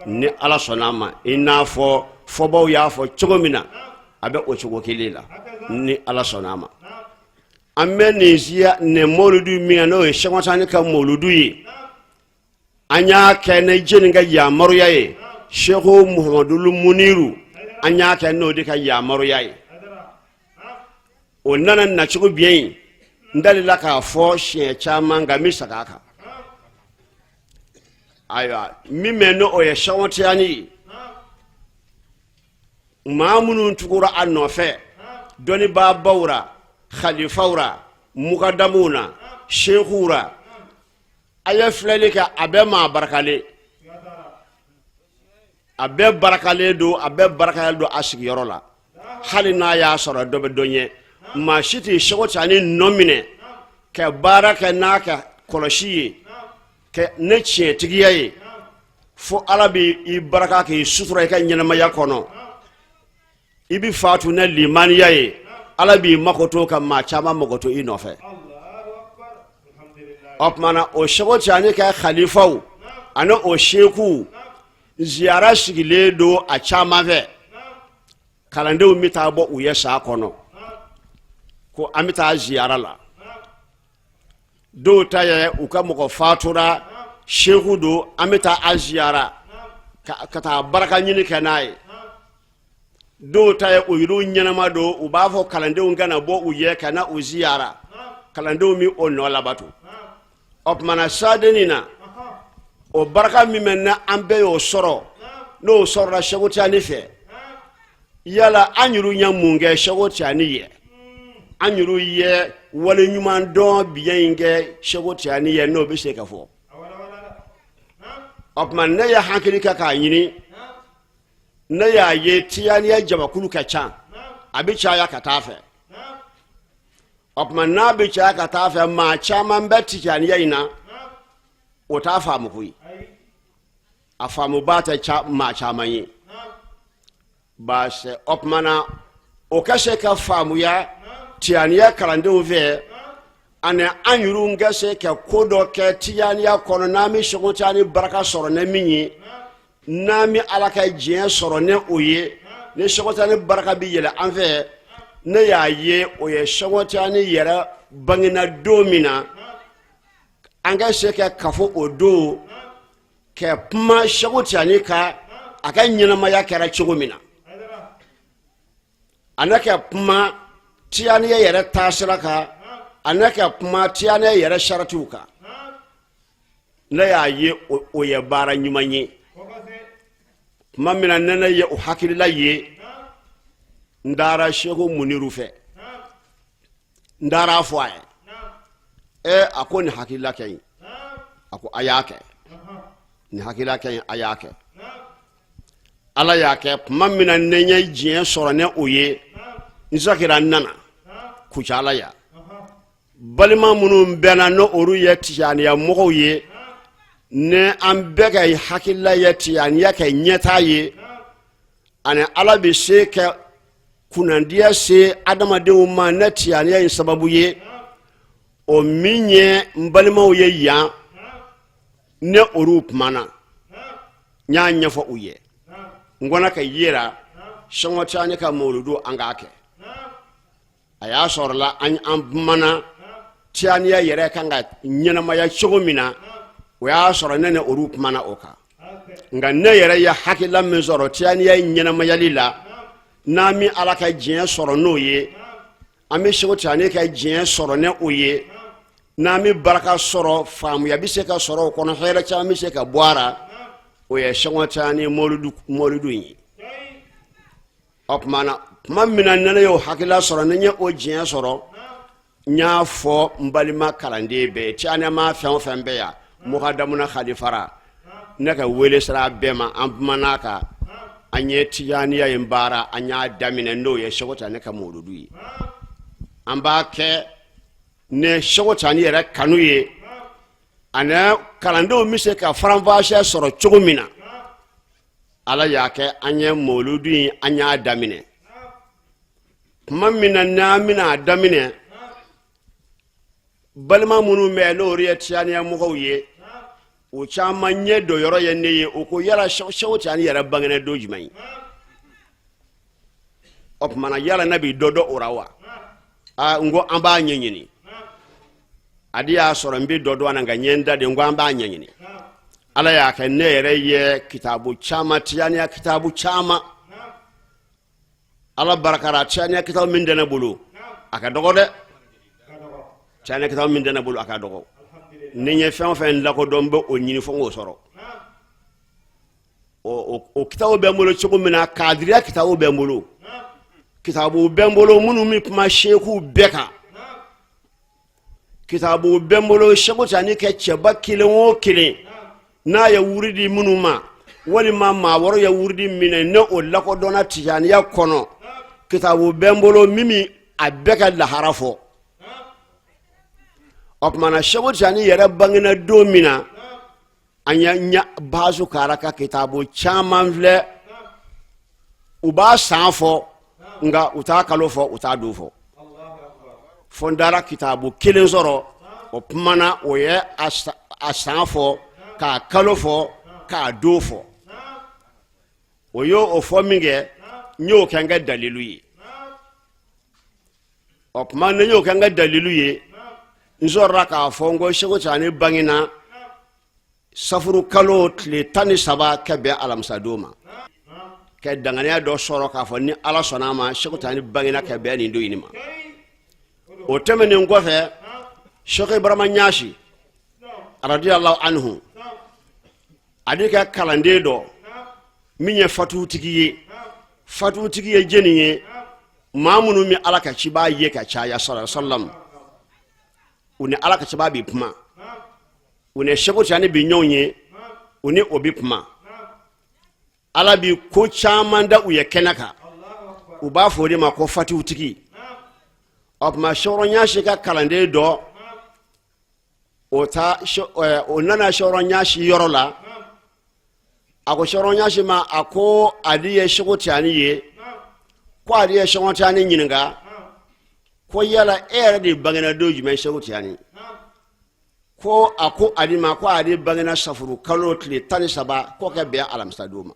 ni Ala sɔnna a ma. I n'a fɔ fɔbaw y'a fɔ cogo min na, a bɛ o cogo kelen la, ni Ala sɔnna a ma. An bɛ nin siya nin mɔludu min n'o ye Sɛku Tijani ka mɔludu ye, an y'a kɛ ni jɛni ka yamaruya ye? Seku Muhamadulu Muniru, an y'a kɛ n'o de ka yamaruya ye. O nana nacogo biɲɛ in, n dalila k'a fɔ siɲɛ caman, nka n bɛ segin a kan. Ayiwa, min bɛ n'o ye Sɛku Tijani ye, maa minnu tugura a nɔfɛ, dɔnnibaabaw ra, khalifaw ra, mukadamuw na, sekuw ra, a ye filɛli kɛ, a bɛɛ maa barakalen, a bɛɛ barakalen don, a bɛɛ barakalen don a sigiyɔrɔ la. Hali n'a y'a sɔrɔ dɔ bɛ dɔ ɲɛ, maa si tɛ Sɛku Tijani nɔ minɛ ka baara kɛ n'a ka kɔlɔsi ye, kɛ ne tiɲɛtigiya ye, fo Ala bɛ i baraka k'i sutura i ka ɲɛnamaya kɔnɔ. I bɛ fatu ne limaniya ye, Ala b'i makoto ka maa caman makoto i nɔfɛ. O tuma na, o Sɛku Tijani ka khalifaw ani o sekuw ziyara sigilen don a caman fɛ. Kalandenw bɛ taa bɔ u ye sa kɔnɔ ko an bɛ taa ziyara la. Dɔw ta ye u ka mɔgɔ fatura, seku don, an bɛ taa a ziyara ka taa baraka ɲini kɛ n'a ye. Dɔw ta ye u yɛrɛw ɲɛnama don, u b'a fɔ kalandenw ka na bɔ u ye ka na u ziyara, kalandenw bɛ o nɔ labato. O tuma na, sadennin na, o baraka min bɛ na, an bɛɛ y'o sɔrɔ, n'o sɔrɔla Sɛku Tijani fɛ. Yala an yɛrɛw ye mun kɛ Sɛku Tijani ye? An yɛrɛw ye wale ɲuman dɔn biɲɛ in kɛ Sɛku Tijani ye, n'o bɛ se ka fɔ? O tuma, ne ye hakili kɛ k'a ɲini, ne y'a ye tijaniya jamakulu ka ca, a bɛ caya ka taa fɛ. O tuma, n'a bɛ caya ka taa fɛ, maa caman bɛ tijaniya in na, o t'a faamu koyi, a faamuba tɛ ca maa caman ye. Baasi o tuma na, o ka se ka faamuya tijaniya kalandenw fɛ, ani an yɛrɛw ka se ka ko dɔ kɛ tijaniya kɔnɔ, n'an bɛ Sɛku Tijani baraka sɔrɔ ni min ye, n'an bɛ Ala ka diɲɛ sɔrɔ ni o ye, ni Sɛku Tijani baraka bɛ yɛlɛ an fɛ. Ne y'a ye, o ye Sɛku Tijani yɛrɛ bangena don min na, an ka se ka kafo o don ka kuma Sɛku Tijani ka a ka ɲɛnamaya kɛra cogo min na, a n'a ka kuma tijaniya yɛrɛ taasira kan, a n'a ka kuma tijaniya yɛrɛ saratiw kan. Ne y'a ye, o ye baara ɲuman ye. Tuma min na ne ye o hakilila ye, n taara Seku Muniru fɛ, n taara a fɔ a ye. Ɛ, a ko nin hakilila ka ɲi, a ko a y'a kɛ, nin hakilila ka ɲi, a y'a kɛ. Ala y'a kɛ, tuma min na ne ye diɲɛ sɔrɔ ne o ye, n sakira, n nana Kucala yan. Balima minnu bɛnna n'o olu ye tijaniya mɔgɔw ye, ni an bɛɛ ka hakilila ye tijaniya kɛ ɲɛtaa ye, ani Ala bɛ se ka kunnandiya se adamadenw ma ne tijaniya in sababu ye, o min ye n balimaw ye yan, ne olu kumana, n y'a ɲɛfɔ u ye. N kɔnɔ ka yira Sɛku Tijani ka mawuludu, an k'a kɛ. A y'a sɔrɔla an kumana tijaniya yɛrɛ kan ka ɲɛnamaya cogo min na. O y'a sɔrɔ ne ni olu kumana o kan, nka ne yɛrɛ ye hakilila min sɔrɔ tijaniya ɲɛnamayali la, n'an bɛ Ala ka diɲɛ sɔrɔ n'o ye, an bɛ Sɛku Tijani ka diɲɛ sɔrɔ ni o ye, n'an bɛ barika sɔrɔ, faamuya bɛ se ka sɔrɔ o kɔnɔ, hɛrɛ caman bɛ se ka bɔ a ra, o ye Sɛku Tijani mɔludu in ye. O tuma na, tuma min na ne y'o hakilila sɔrɔ, ni n ye o diɲɛ sɔrɔ, N y'a fɔ n balima kalanden bɛɛ ye, tiyanama fɛn o fɛn bɛ yan, mukadamuna halifara, ne ka wele sera bɛɛ ma. An kumana kan, an ye tijaniya in baara, an y'a daminɛ, n'o ye Sɛku Tijani ka mawuludu ye. An b'a kɛ ni Sɛku Tijani yɛrɛ kanu ye, ani kalandenw bɛ se ka faranfasiya sɔrɔ cogo min na. Ala y'a kɛ, an ye mawuludu in, an y'a daminɛ. Tuma min na n'an bɛna a daminɛ, balima minnu bɛ n'olu ye tijaniya mɔgɔw ye, o caman ɲɛ dɔ yɔrɔ ye ne ye, o ko yala Sɛku Tijani yɛrɛ bangena don jumɛn ye? O tuma na, yala ne b'i dɔ dɔn o ra wa? Aa, n ko an b'a ɲɛɲini. A de y'a sɔrɔ n bɛ dɔ dɔn a na, nka n ye n da de, n ko an b'a ɲɛɲini. Ala y'a kɛ, ne yɛrɛ ye kitabu caman, tijaniya kitabu caman, Ala barika ra, tijaniya kitabu min tɛ ne bolo, a ka dɔgɔ dɛ. Tijaniya kitabu min tɛ ne bolo, a ka dɔgɔ. Ni n ye fɛn o fɛn lakodɔn, n bɛ o ɲini fo n k'o sɔrɔ. O kitabu bɛ n bolo cogo min na, kadiriya kitabu bɛ n bolo, kitabu bɛ n bolo minnu bɛ kuma sekuw bɛɛ kan, kitabu bɛ n bolo Sɛku Tijani kɛ cɛba kelen o kelen n'a ye wurudi minnu ma, walima maa wɛrɛ ye wurudi minɛ, ne o lakodɔnna tijaniya kɔnɔ. Kitabu bɛ n bolo min bɛ a bɛɛ ka lahara fɔ. O tuma na, Sɛku Tijani yɛrɛ bangena don min na, an y'a ɲa baasu kara ka kitabu caman filɛ, u b'a san fɔ, nka u t'a kalo fɔ, u t'a don fɔ. Fo n taara kitabu kelen sɔrɔ, o kumana, o ye a san fɔ, k'a kalo fɔ, k'a don fɔ. O y'o o fɔ min kɛ, n y'o kɛ n ka dalilu ye. O tuma ne y'o kɛ n ka dalilu ye, n sɔrɔla k'a fɔ n ko Sɛku Tijani bangena safuru kalo tile 13 ka bɛn alamisadon ma, ka danganiya dɔ sɔrɔ k'a fɔ ni Ala sɔnna a ma, Sɛku Tijani bangena ka bɛn nin don in ma. O tɛmɛnen kɔfɛ, Sɛku Ibrahima Ɲasi radiyallahu anhu, ale ka kalanden dɔ min ye fatutigi ye, fatutigi ye jɛni ye? Maa minnu bɛ Ala ka cibaa ye ka caya, sallallahu alaihi wasallam, u ni Ala ka cibaa bɛ kuma, u ni Sɛku Tijani bɛ ɲɔgɔn ye, u ni o bɛ kuma. Ala bi ko caman da u ye kɛnɛ kan, u b'a fɔ o de ma ko fatutigi. O tuma, Sɛku Ɲasi ka kalanden dɔ, o ta o nana Sɛku Ɲasi yɔrɔ la. A ko Sɛku Ɲasi ma, a ko ale ye Sɛku Tijani ye, ko ale ye Sɛku Tijani ɲininka ko yala e yɛrɛ de bangena don jumɛn, Sɛku Tijani? Ko a ko ale ma ko ale bangena safuru kalo tile 13, k'o ka bɛn alamisadon ma.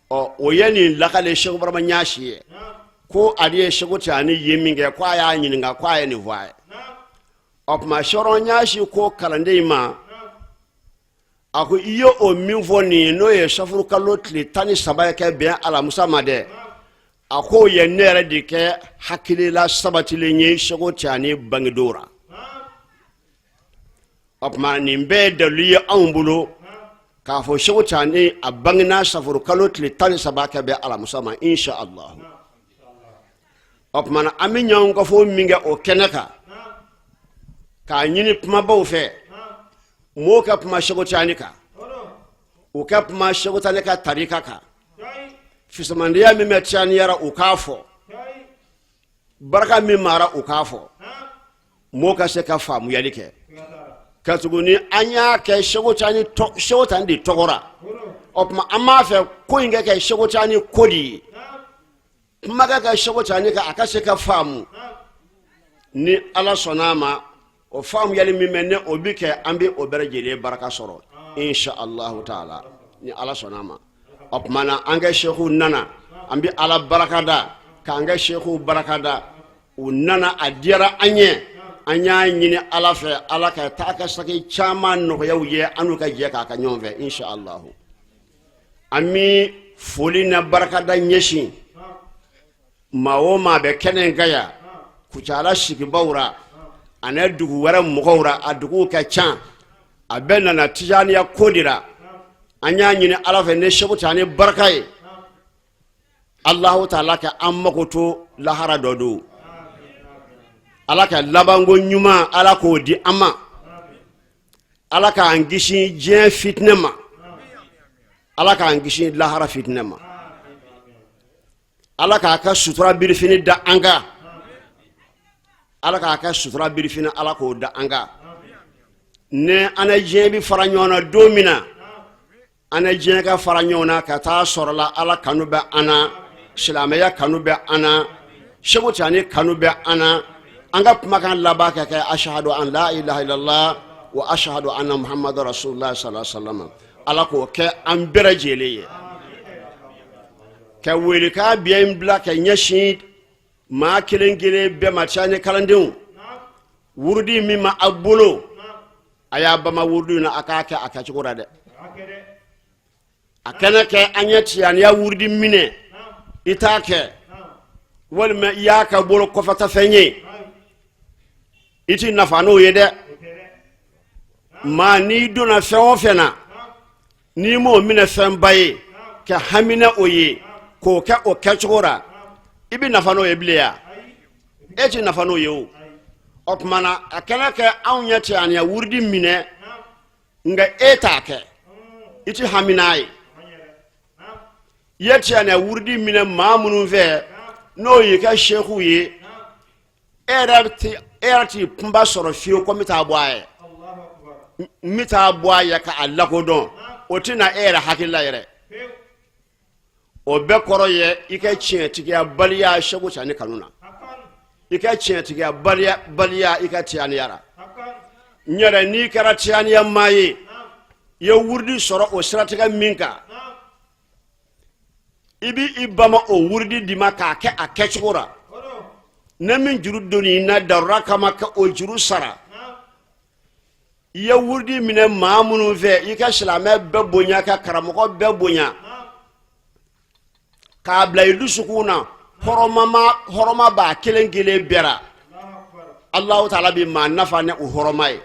Ɔ, o ye nin lakale Sɛku Ibrahima Ɲasi ye, ko ale ye Sɛku Tijani ye min kɛ, ko a y'a ɲininka, ko a ye nin fɔ a ye. O tuma, Sɛku Ɲasi ko kalanden in ma, a ko i ye o min fɔ nin ye, n'o ye safuru kalo tile 13 ye kɛ bɛn alamusa ma dɛ, a k'o ye ne yɛrɛ de kɛ hakilila sabatilen ye Sɛku Tijani bangedon ra. O tuma, nin bɛɛ ye dalilu ye anw bolo k'a fɔ Sɛku Tijani a bangena safuru kalo tile 13 kɛ bɛn alamusa ma, insha Allah. O tuma na, an bɛ ɲɔgɔn kafo min kɛ o kɛnɛ kan, k'a ɲini kumabaw fɛ, mɔgɔw ka kuma Sɛku Tijani kan, u ka kuma Sɛku Tijani ka tarika kan, fisamandiya min bɛ Tijaniya ra, u k'a fɔ, barika min b'a ra, u k'a fɔ, mɔgɔw ka se ka faamuyali kɛ. Katuguni an y'a kɛ Sɛku Tijani de tɔgɔ ra. O tuma, an b'a fɛ ko in ka kɛ Sɛku Tijani ko de ye, kuma ka kɛ Sɛku Tijani kan, a ka se ka faamu. Ni Ala sɔnna a ma, o faamuyali min bɛ ne o bi kɛ, an bɛ o bɛɛ lajɛlen baraka sɔrɔ, insha allahu taala, ni Ala sɔnna a ma. O tuma na, an ka seku nana, an bɛ Ala baraka da, k'an ka sekuw baraka da. U nana, a diyara an ye. An y'a ɲini Ala fɛ, Ala ka taa ka segin caman nɔgɔya u ye, an n'u ka jɛ k'a kɛ ɲɔgɔn fɛ, insha allahu. An bɛ foli na barakada ɲɛsin maa o maa bɛ kɛnɛ in kan yan, Kucala sigibaw ra ani dugu wɛrɛ mɔgɔw ra, a duguw ka ca, a bɛɛ nana tijaniya ko de la. An y'a ɲini Ala fɛ, ni Sɛku Tijani barika ye, Alahu taala ka an mago to lahara dɔ don. Ala ka labanko ɲuman Ala k'o di an ma. Ala k'an kisi diɲɛ fitinɛ ma. Ala k'an kisi lahara fitinɛ ma. Ala k'a ka sutura birifini da an kan. Ala k'a ka sutura birifini Ala k'o da an kan. Ni an ni diɲɛ bɛ fara ɲɔgɔn na don min na, an ni diɲɛ ka fara ɲɔgɔn na ka taa sɔrɔla Ala kanu bɛ an na, silamɛya kanu bɛ an na, Sɛku Tijani kanu bɛ an na. An ka kumakan laban ka kɛ ashahadu an la ilaha illallah wa ashahadu anna muhammadu rasulullah sallallahu alaihi wasallam. Ala k'o kɛ an bɛɛ lajɛlen ye. Ka welekan biɲɛ in bila ka ɲɛsin maa kelen kelen bɛɛ ma, Tijani kalandenw, wurudi min ma a bolo, a y'a bama wurudi in na, a k'a kɛ a kɛcogo la dɛ. A kana kɛ an ye tijaniya wurudi minɛ, i t'a kɛ, walima i y'a kɛ bolo kɔfɛtafɛn ye, i ti nafa n'o ye dɛ. Maa n'i donna fɛn o fɛn na, n'i m'o minɛ fɛnba ye ka hami ni o ye k'o kɛ o kɛcogo la, i bɛ nafa n'o ye bilen ya? E ti nafa n'o ye o. O tuma na a kana kɛ anw ye tijaniya wurudi minɛ, nka e t'a kɛ, i ti hami n'a ye. I ye tijaniya wurudi minɛ maa minnu fɛ, n'o y'i ka seku ye, e yɛrɛ ti kunba sɔrɔ fiyewu ko n bɛ taa bɔ a ye, n bɛ taa bɔ a ye k'a lakodɔn, o tɛ na e yɛrɛ hakili la yɛrɛ. O bɛɛ kɔrɔ ye i ka tiɲɛtigiya baliya Sɛku Tijani kanu na, i ka tiɲɛtigiya baliya i ka tijaniya la. N yɛrɛ, n'i kɛra tijaniya maa ye, i ye wurudi sɔrɔ o siratigɛ min kan, i bɛ i bama o wurudi di ma k'a kɛ a kɛcogo la. Ne min juru donni na darura kama ka o juru sara, i ye wurudi minɛ maa minnu fɛ, i ka silamɛ bɛɛ bonya, ka karamɔgɔ bɛɛ bonya, k'a bila i dusukun na, hɔrɔma b'a kelen kelen bɛɛ la. Alahu taala bi maa nafa ni o hɔrɔma ye.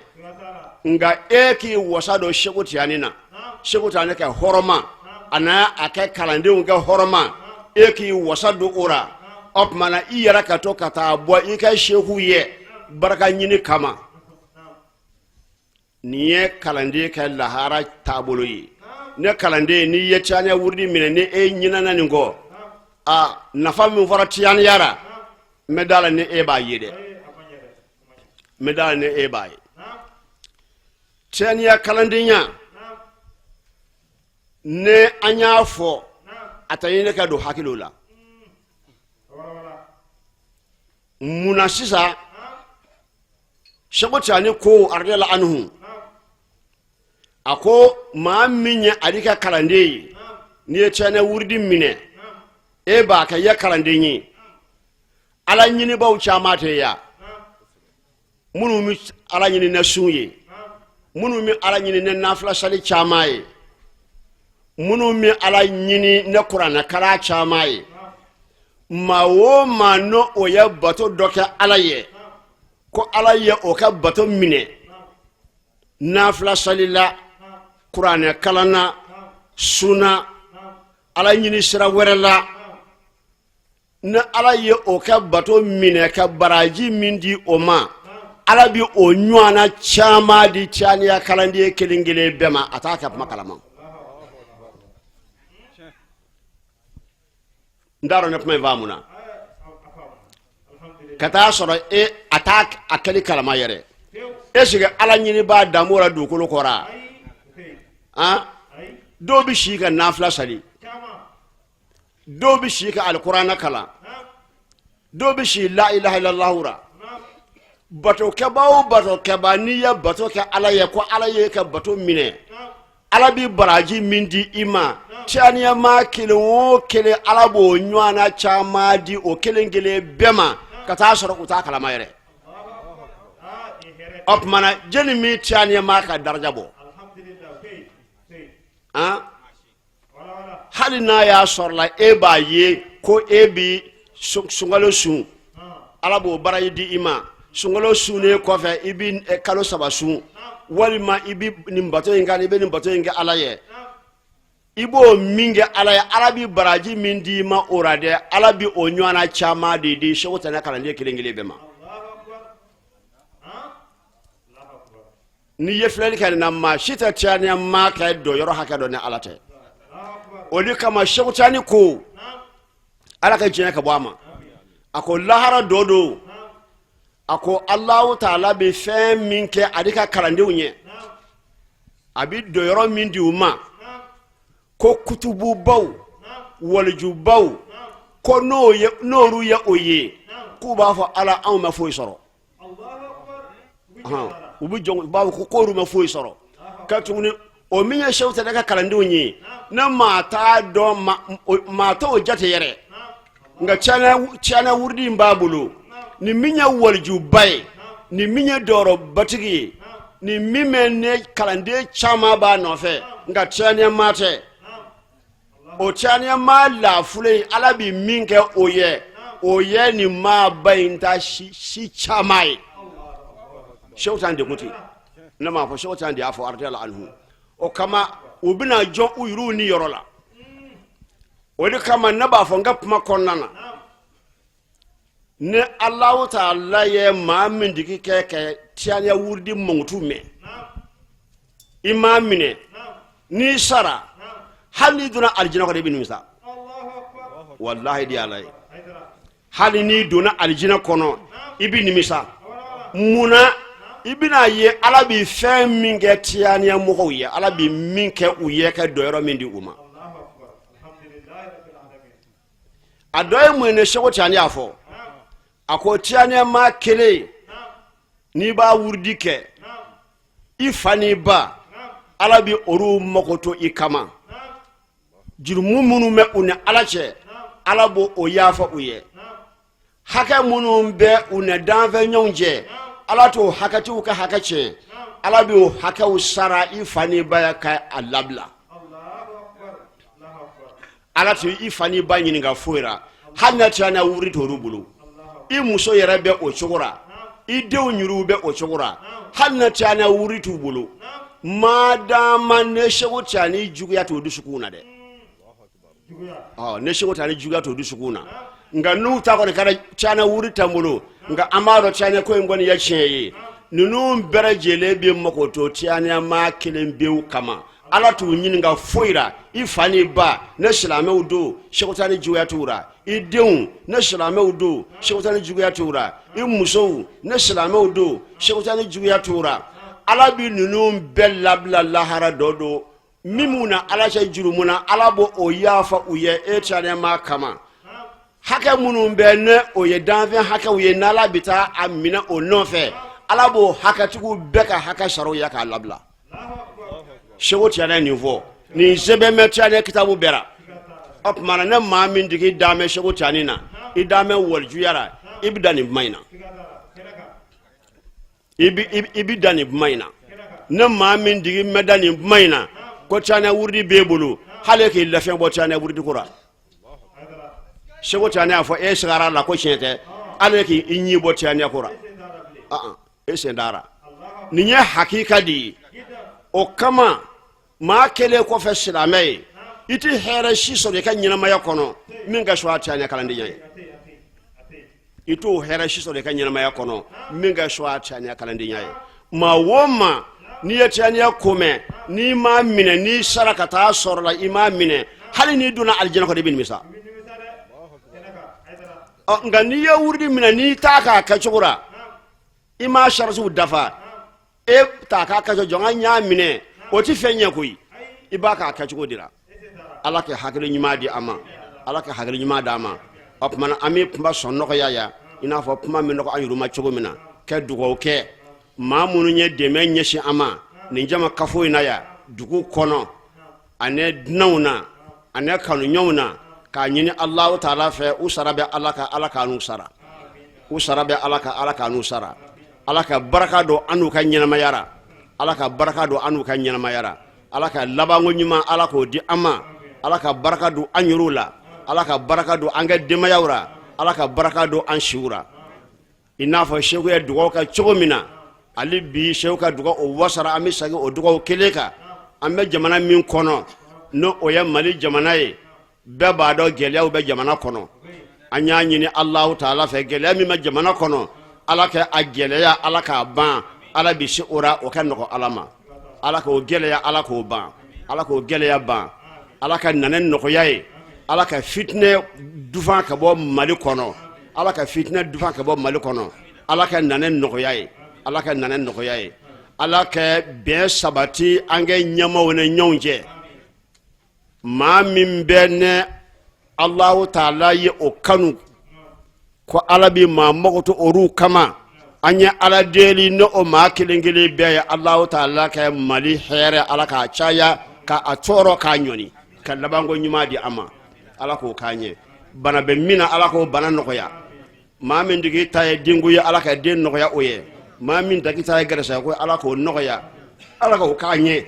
Nka e k'i wasa don Sɛku Tijani na, Sɛku Tijani ka hɔrɔma a n'a a ka kalandenw ka hɔrɔma, e k'i wasa don o la, o tuma na i yɛrɛ ka to ka taa bɔ i ka seku ye barika ɲini kama. Nin ye kalanden ka lahara taabolo ye. Ne kalanden, n'i ye tijaniya wurudi minɛ, ni e ɲinɛna nin kɔ, a nafa min fɔra tijaniya la, n bɛ da la ni e b'a ye dɛ, n bɛ da la ni e b'a ye. Tijaniya kalandenya, ne an y'a fɔ, a tɛ ɲini ka don hakiliw la. Mun na sisan Sɛku Tijani ko radiyallahu anhu, a ko maa min ye ale ka kalanden ye, n'i ye tijaniya wurudi minɛ, e b'a kɛ i ye kalanden ye. Ala ɲinibaw caman tɛ yan, minnu bɛ Ala ɲini ni sun ye, minnu bɛ Ala ɲini ni nafila sali caman ye, minnu bɛ Ala ɲini ni kuranɛkalan caman ye. Maa o maa n'o o ye bato dɔ kɛ Ala ye, ko Ala ye o ka bato minɛ nafila sali la, kuranɛkalan na, sun na, Ala ɲini sira wɛrɛ la, ni Ala ye o ka bato minɛ ka baraji min di o ma, Ala bi o ɲɔgɔnna caman di tijaniya kalanden kelen kelen bɛɛ ma, a t'a kɛ kuma kalama. N t'a dɔn ne kuma in faamuna. Ka taa sɔrɔ e a t'a a kɛli kalama yɛrɛ. Est-ce que Ala ɲinibaa dan b'o la dugukolo kɔrɔ? An dɔw bɛ si ka nafila sali, dɔw bɛ si ka alikuranɛ kalan, dɔw bɛ si la ilaha illallah ra. Batokɛba o batokɛba, n'i ye bato kɛ Ala ye ko Ala ye ka bato minɛ, Ala bɛ baraji min di i ma, tijaniya maa kelen o kelen, Ala b'o ɲɔgɔnna caman di o kelen kelen bɛɛ ma, ka taa sɔrɔ u t'a kalama yɛrɛ. O tuma na jɛni min tijaniya maa ka daraja bɔ, han, hali n'a y'a sɔrɔla e b'a ye ko e bi sunkalo sun, Ala b'o baraji di i ma. Sunkalo sunnen kɔfɛ, i bi kalo 3 sun, walima i bi nin bato in kɛ, i bɛ nin bato in kɛ Ala ye. I b'o min kɛ Ala ye, Ala bi baraji min di i ma o la dɛ, Ala bi o ɲɔgɔnna caman de di Sɛku Tijani kalanden kelen kelen bɛɛ ma. N'i ye filɛli kɛ nin na, maa si tɛ tijaniya maa kɛ donyɔrɔ hakɛ dɔn ni Ala tɛ. O de kama Sɛku Tijani ko, Ala ka diɲɛ ka bɔ a ma, a ko lahara dɔ don, a ko Alahu taala bɛ fɛn min kɛ ale ka kalandenw ye, a bɛ donyɔrɔ min di u ma, ko kutububaw, walijubaw, ko n'olu ye o ye, k'u b'a fɔ Ala, anw ma foyi sɔrɔ. U bɛ jɔn, u b'a fɔ ko k'olu ma foyi sɔrɔ. Ka tuguni, o min ye Seku Tijani ka kalandenw ye, ne maa t'a dɔn, maa t'o jate yɛrɛ, nka tijaniya wurudi in b'a bolo. Ni min ye walijuba ye, ni min ye dɔyɔrɔbatigi ye, ni min bɛ ne kalanden caman b'a nɔfɛ, nka tijaniya maa tɛ. O tijaniya maa lafule in, Ala bɛ min kɛ o ye, o ye nin maaba in ta si caman ye. Seku Tijani de ko ten, ne m'a fɔ, Seku Tijani de y'a fɔ, radiyallahu anhu. O kama u bɛna jɔ u yɛrɛw ni yɔrɔ la. O de kama ne b'a fɔ n ka kuma kɔnɔna na, ni Alahu taala ye maa min digi kɛ ka tijaniya wurudi mankutu mɛn, i m'a minɛ, n'i sara, hali n'i donna alijinɛ kɔnɔ, i bɛ nimisa. Walahi de Ala ye, hali n'i donna alijinɛ kɔnɔ, i bɛ nimisa. Mun na? I bɛna ye Ala bɛ fɛn min kɛ tijaniya mɔgɔw ye, Ala bɛ min kɛ u ye ka donyɔrɔ min di u ma. A dɔ ye mun ye? Ne Seko Tijani y'a fɔ, a ko tijaniya maa kelen, n'i b'a wurudi kɛ, i fa n'i ba, Ala bɛ olu makoto i kama. Jurumu minnu bɛ u ni Ala cɛ, Ala b'o o yafa u ye. Hakɛ minnu bɛ u ni danfɛn ɲɔgɔn cɛ, Ala t'o hakɛtigiw ka hakɛ tiɲɛ. Ala b'o hakɛw sara i fa n'i ba ye ka a labila. Ala tɛ i fa n'i ba ɲininka foyi la, hali n'a tijaniya wurudi t'olu bolo. I muso yɛrɛ bɛ o cogo la, i denw yɛrɛw bɛ o cogo la, hali n'a tijaniya wurudi t'u bolo. Madama ne Seko Tijani juguya t'o dusukun na dɛ, ɔ ne Seko Tijani juguya t'o dusukun na. Nka n'u ta kɔni kɛra tijaniya wurudi t'an bolo, nka an b'a dɔn tijaniya ko in kɔni ye tiɲɛ ye. Ninnu bɛɛ lajɛlen bɛ makoto tijaniya maa kelen pewu kama. Ala t'u ɲininka foyi la. I fa n'i ba, ne silamɛw don, Seko Tijani juguya t'u la. I denw, ne silamɛw don, Seko Tijani juguya t'u la. I musow, ne silamɛw don, Seko Tijani juguya t'u la. Ala bɛ ninnu bɛɛ labila lahara dɔ don. Min b'u na Ala cɛ jurumu na, Ala b'o o yafa u ye e tijaniya maa kama. Hakɛ minnu bɛ ne o ye danfɛn hakɛw ye, n'Ala bɛ taa a minɛ o nɔfɛ, Ala b'o hakɛtigiw bɛɛ ka hakɛ sara u ye k'a labila. Seko Tijani nin fɔ, nin sɛbɛn bɛ tijaniya kitabu bɛɛ la. O tuma na, ne maa min tigi dan bɛ Seko Tijani na, i dan bɛ walijuya la, i bɛ dan nin kuma in na, i bɛ dan nin kuma in na. Ne maa min tigi mɛ da nin kuma in na, ko tijaniya wurudi b'e bolo, hali e k'i lafiɲɛ bɔ tijaniya wurudi ko la. Seko Tijani y'a fɔ, e sigara la ko tiɲɛ tɛ, hali e k'i ɲi bɔ tijaniya ko la, e sen dara. Nin ye hakika de ye. O kama maa kɛlen kɔfɛ silamɛ ye, i tɛ hɛrɛ si sɔrɔ i ka ɲɛnamaya kɔnɔ min ka sɔrɔ a tijaniya kalandenya ye. I t'o hɛrɛ si sɔrɔ i ka ɲɛnamaya kɔnɔ min ka sɔrɔ a tijaniya kalandenya ye. Maa o maa n'i ye tijaniya ko mɛn, n'i m'a minɛ, n'i sara ka taa sɔrɔ la i m'a minɛ, hali n'i donna alijinɛ kɔnɔ, i bɛ nimisa. Nka n'i ye wurudi minɛ, n'i t'a k'a kɛcogo la, i m'a saratiw dafa, e t'a k'a kɛcogo jɔn ka y'a minɛ, o tɛ fɛn ɲɛ koyi. I b'a k'a kɛcogo de la. Ala ka hakili ɲuman di an ma, Ala ka hakili ɲuman d'an ma. O tuma na, an bɛ kuma sɔn nɔgɔya yan, i n'a fɔ kuma bɛ nɔgɔ an yɛrɛ ma cogo min na, ka dugawu kɛ maa minnu ye dɛmɛ ɲɛsin an ma nin jama kafo in na yan dugu kɔnɔ, ani dunanw na, ani kanuɲɔgɔnw na, k'a ɲini Alahu taala fɛ, u sara bɛ Ala ka, Ala k'an n'u sara, u sara bɛ Ala ka, Ala k'an n'u sara. Ala ka baraka don an n'u ka ɲɛnamaya la, Ala ka baraka don an n'u ka ɲɛnamaya la. Ala ka labanko ɲuman, Ala k'o di an ma. Ala ka baraka don an yɛrɛw la, Ala ka baraka don an ka denbayaw la, Ala ka baraka don an siw la. I n'a fɔ Seku ye dugawu kɛ cogo min na, hali bi Seku ka dugawu o wasara, an bɛ segin o dugawu kelen kan. An bɛ jamana min kɔnɔ, n'o o ye Mali jamana ye, bɛɛ b'a dɔn gɛlɛyaw bɛ jamana kɔnɔ. An y'a ɲini Alahu taala fɛ, gɛlɛya min bɛ jamana kɔnɔ, Ala ka a gɛlɛya, Ala k'a ban. Ala bɛ se o ra, o ka nɔgɔ Ala ma. Ala k'o gɛlɛya, Ala k'o ban, Ala k'o gɛlɛya ban. Ala ka na ni nɔgɔya ye. Ala ka fitinɛ dufan ka bɔ Mali kɔnɔ. Ala ka fitinɛ dufan ka bɔ Mali kɔnɔ. Ala ka na ni nɔgɔya ye. Ala ka na ni nɔgɔya ye. Ala ka bɛn sabati an ka ɲɛmaaw ni ɲɔgɔn cɛ. Maa min bɛ ne Alahu taala ye o kanu ko Ala bɛ maa makoto olu kama, an ye Ala deli ni o maa kelen kelen bɛɛ ye. Alahu taala ka Mali hɛrɛ, Ala k'a caya, k'a tɔɔrɔ k'a ɲɔni, ka labanko ɲuman di an ma. Ala k'o k'an ye. Bana bɛ min na, Ala k'o bana nɔgɔya. Maa min tigi ta ye denko ye, Ala ka den nɔgɔya o ye. Maa min tigi ta ye gɛrɛsɛgɛ ko, Ala k'o nɔgɔya. Ala k'o k'an ye.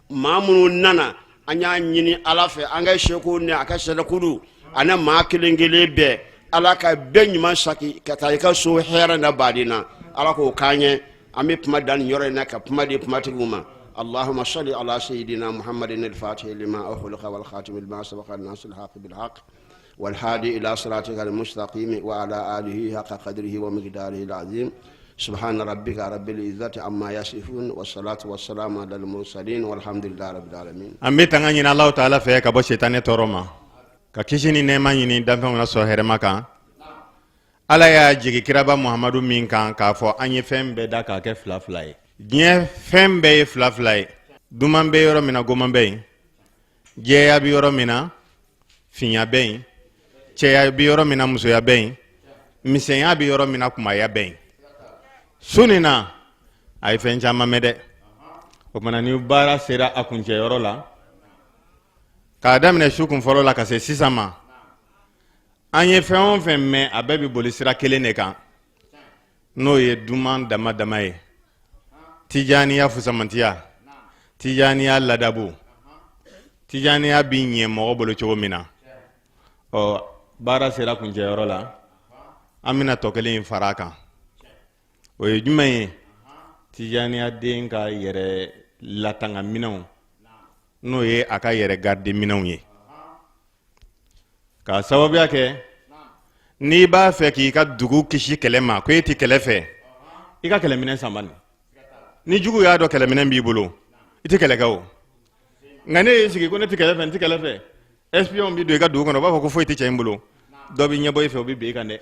Maa minnu nana, an y'a ɲini Ala fɛ, an ka seko ni a ka sɛlɛkulu ani maa kelen kelen bɛɛ, Ala ka bɛɛ ɲuman saki ka taa i ka so hɛrɛ na baden na. Ala k'o k'an ye. An bɛ kuma dan nin yɔrɔ in na ka kuma di kumatigiw ma. Allahumma salli ala sayyidina muhammadin al-fatih lima ughliqa wal khatim lima sabaqa nasir al-haq bil haq wal hadi ila siratika al-mustaqim wa ala alihi haqqa qadrihi wa miqdarihi al-azim. Subhana rabbika rabbil izzati amma yasifun wa salatu wa salamu ala al-mursalin walhamdulillahi rabbil alamin. An bɛ tanga ɲini Alahu taala fɛ ka bɔ sitanɛ tɔɔrɔ ma, ka kisi ni nɛɛma ɲini danfɛnw na sɔn hɛrɛma kan. Ala y'a jigi kiraba Muhamadu min kan k'a fɔ an ye fɛn bɛɛ da k'a kɛ fila fila ye. Diɲɛ fɛn bɛɛ ye fila fila ye. Duman bɛ yɔrɔ min na, goman bɛ yen. Jɛya bɛ yɔrɔ min na, finya bɛ yen. Cɛya bɛ yɔrɔ min na, musoya bɛ yen. Misɛnya bɛ yɔrɔ min na, kunbaya bɛ yen. Su nin na, a ye fɛn caman mɛn dɛ. O tuma na, ni baara sera a kuncɛyɔrɔ la, k'a daminɛ su kun fɔlɔ la ka se sisan ma, an ye fɛn o fɛn mɛn, a bɛɛ bɛ boli sira kelen de kan, n'o ye duman dama dama ye: tijaniya fusamantiya, tijaniya ladabu, tijaniya bi ɲɛ mɔgɔ bolo cogo min na. Ɔ, baara sera kuncɛyɔrɔ la, an bɛna tɔ kelen in fara a kan. O ye jumɛn ye? Tijaniya den ka yɛrɛ latanga minɛnw, n'o ye a ka yɛrɛ garde minɛnw ye. K'a sababuya kɛ, n'i b'a fɛ k'i ka dugu kisi kɛlɛ ma, ko e tɛ kɛlɛ fɛ, i ka kɛlɛminɛn san bani. Ni jugu y'a dɔn kɛlɛminɛn b'i bolo, i tɛ kɛlɛ kɛ o. Nka ne y'i sigi ko ne tɛ kɛlɛ fɛ, n tɛ kɛlɛ fɛ, espion bɛ don i ka dugu kɔnɔ, u b'a fɔ ko foyi tɛ cɛ in bolo. Dɔ bɛ ɲɛbɔ i fɛ, o bɛ bin i kan dɛ.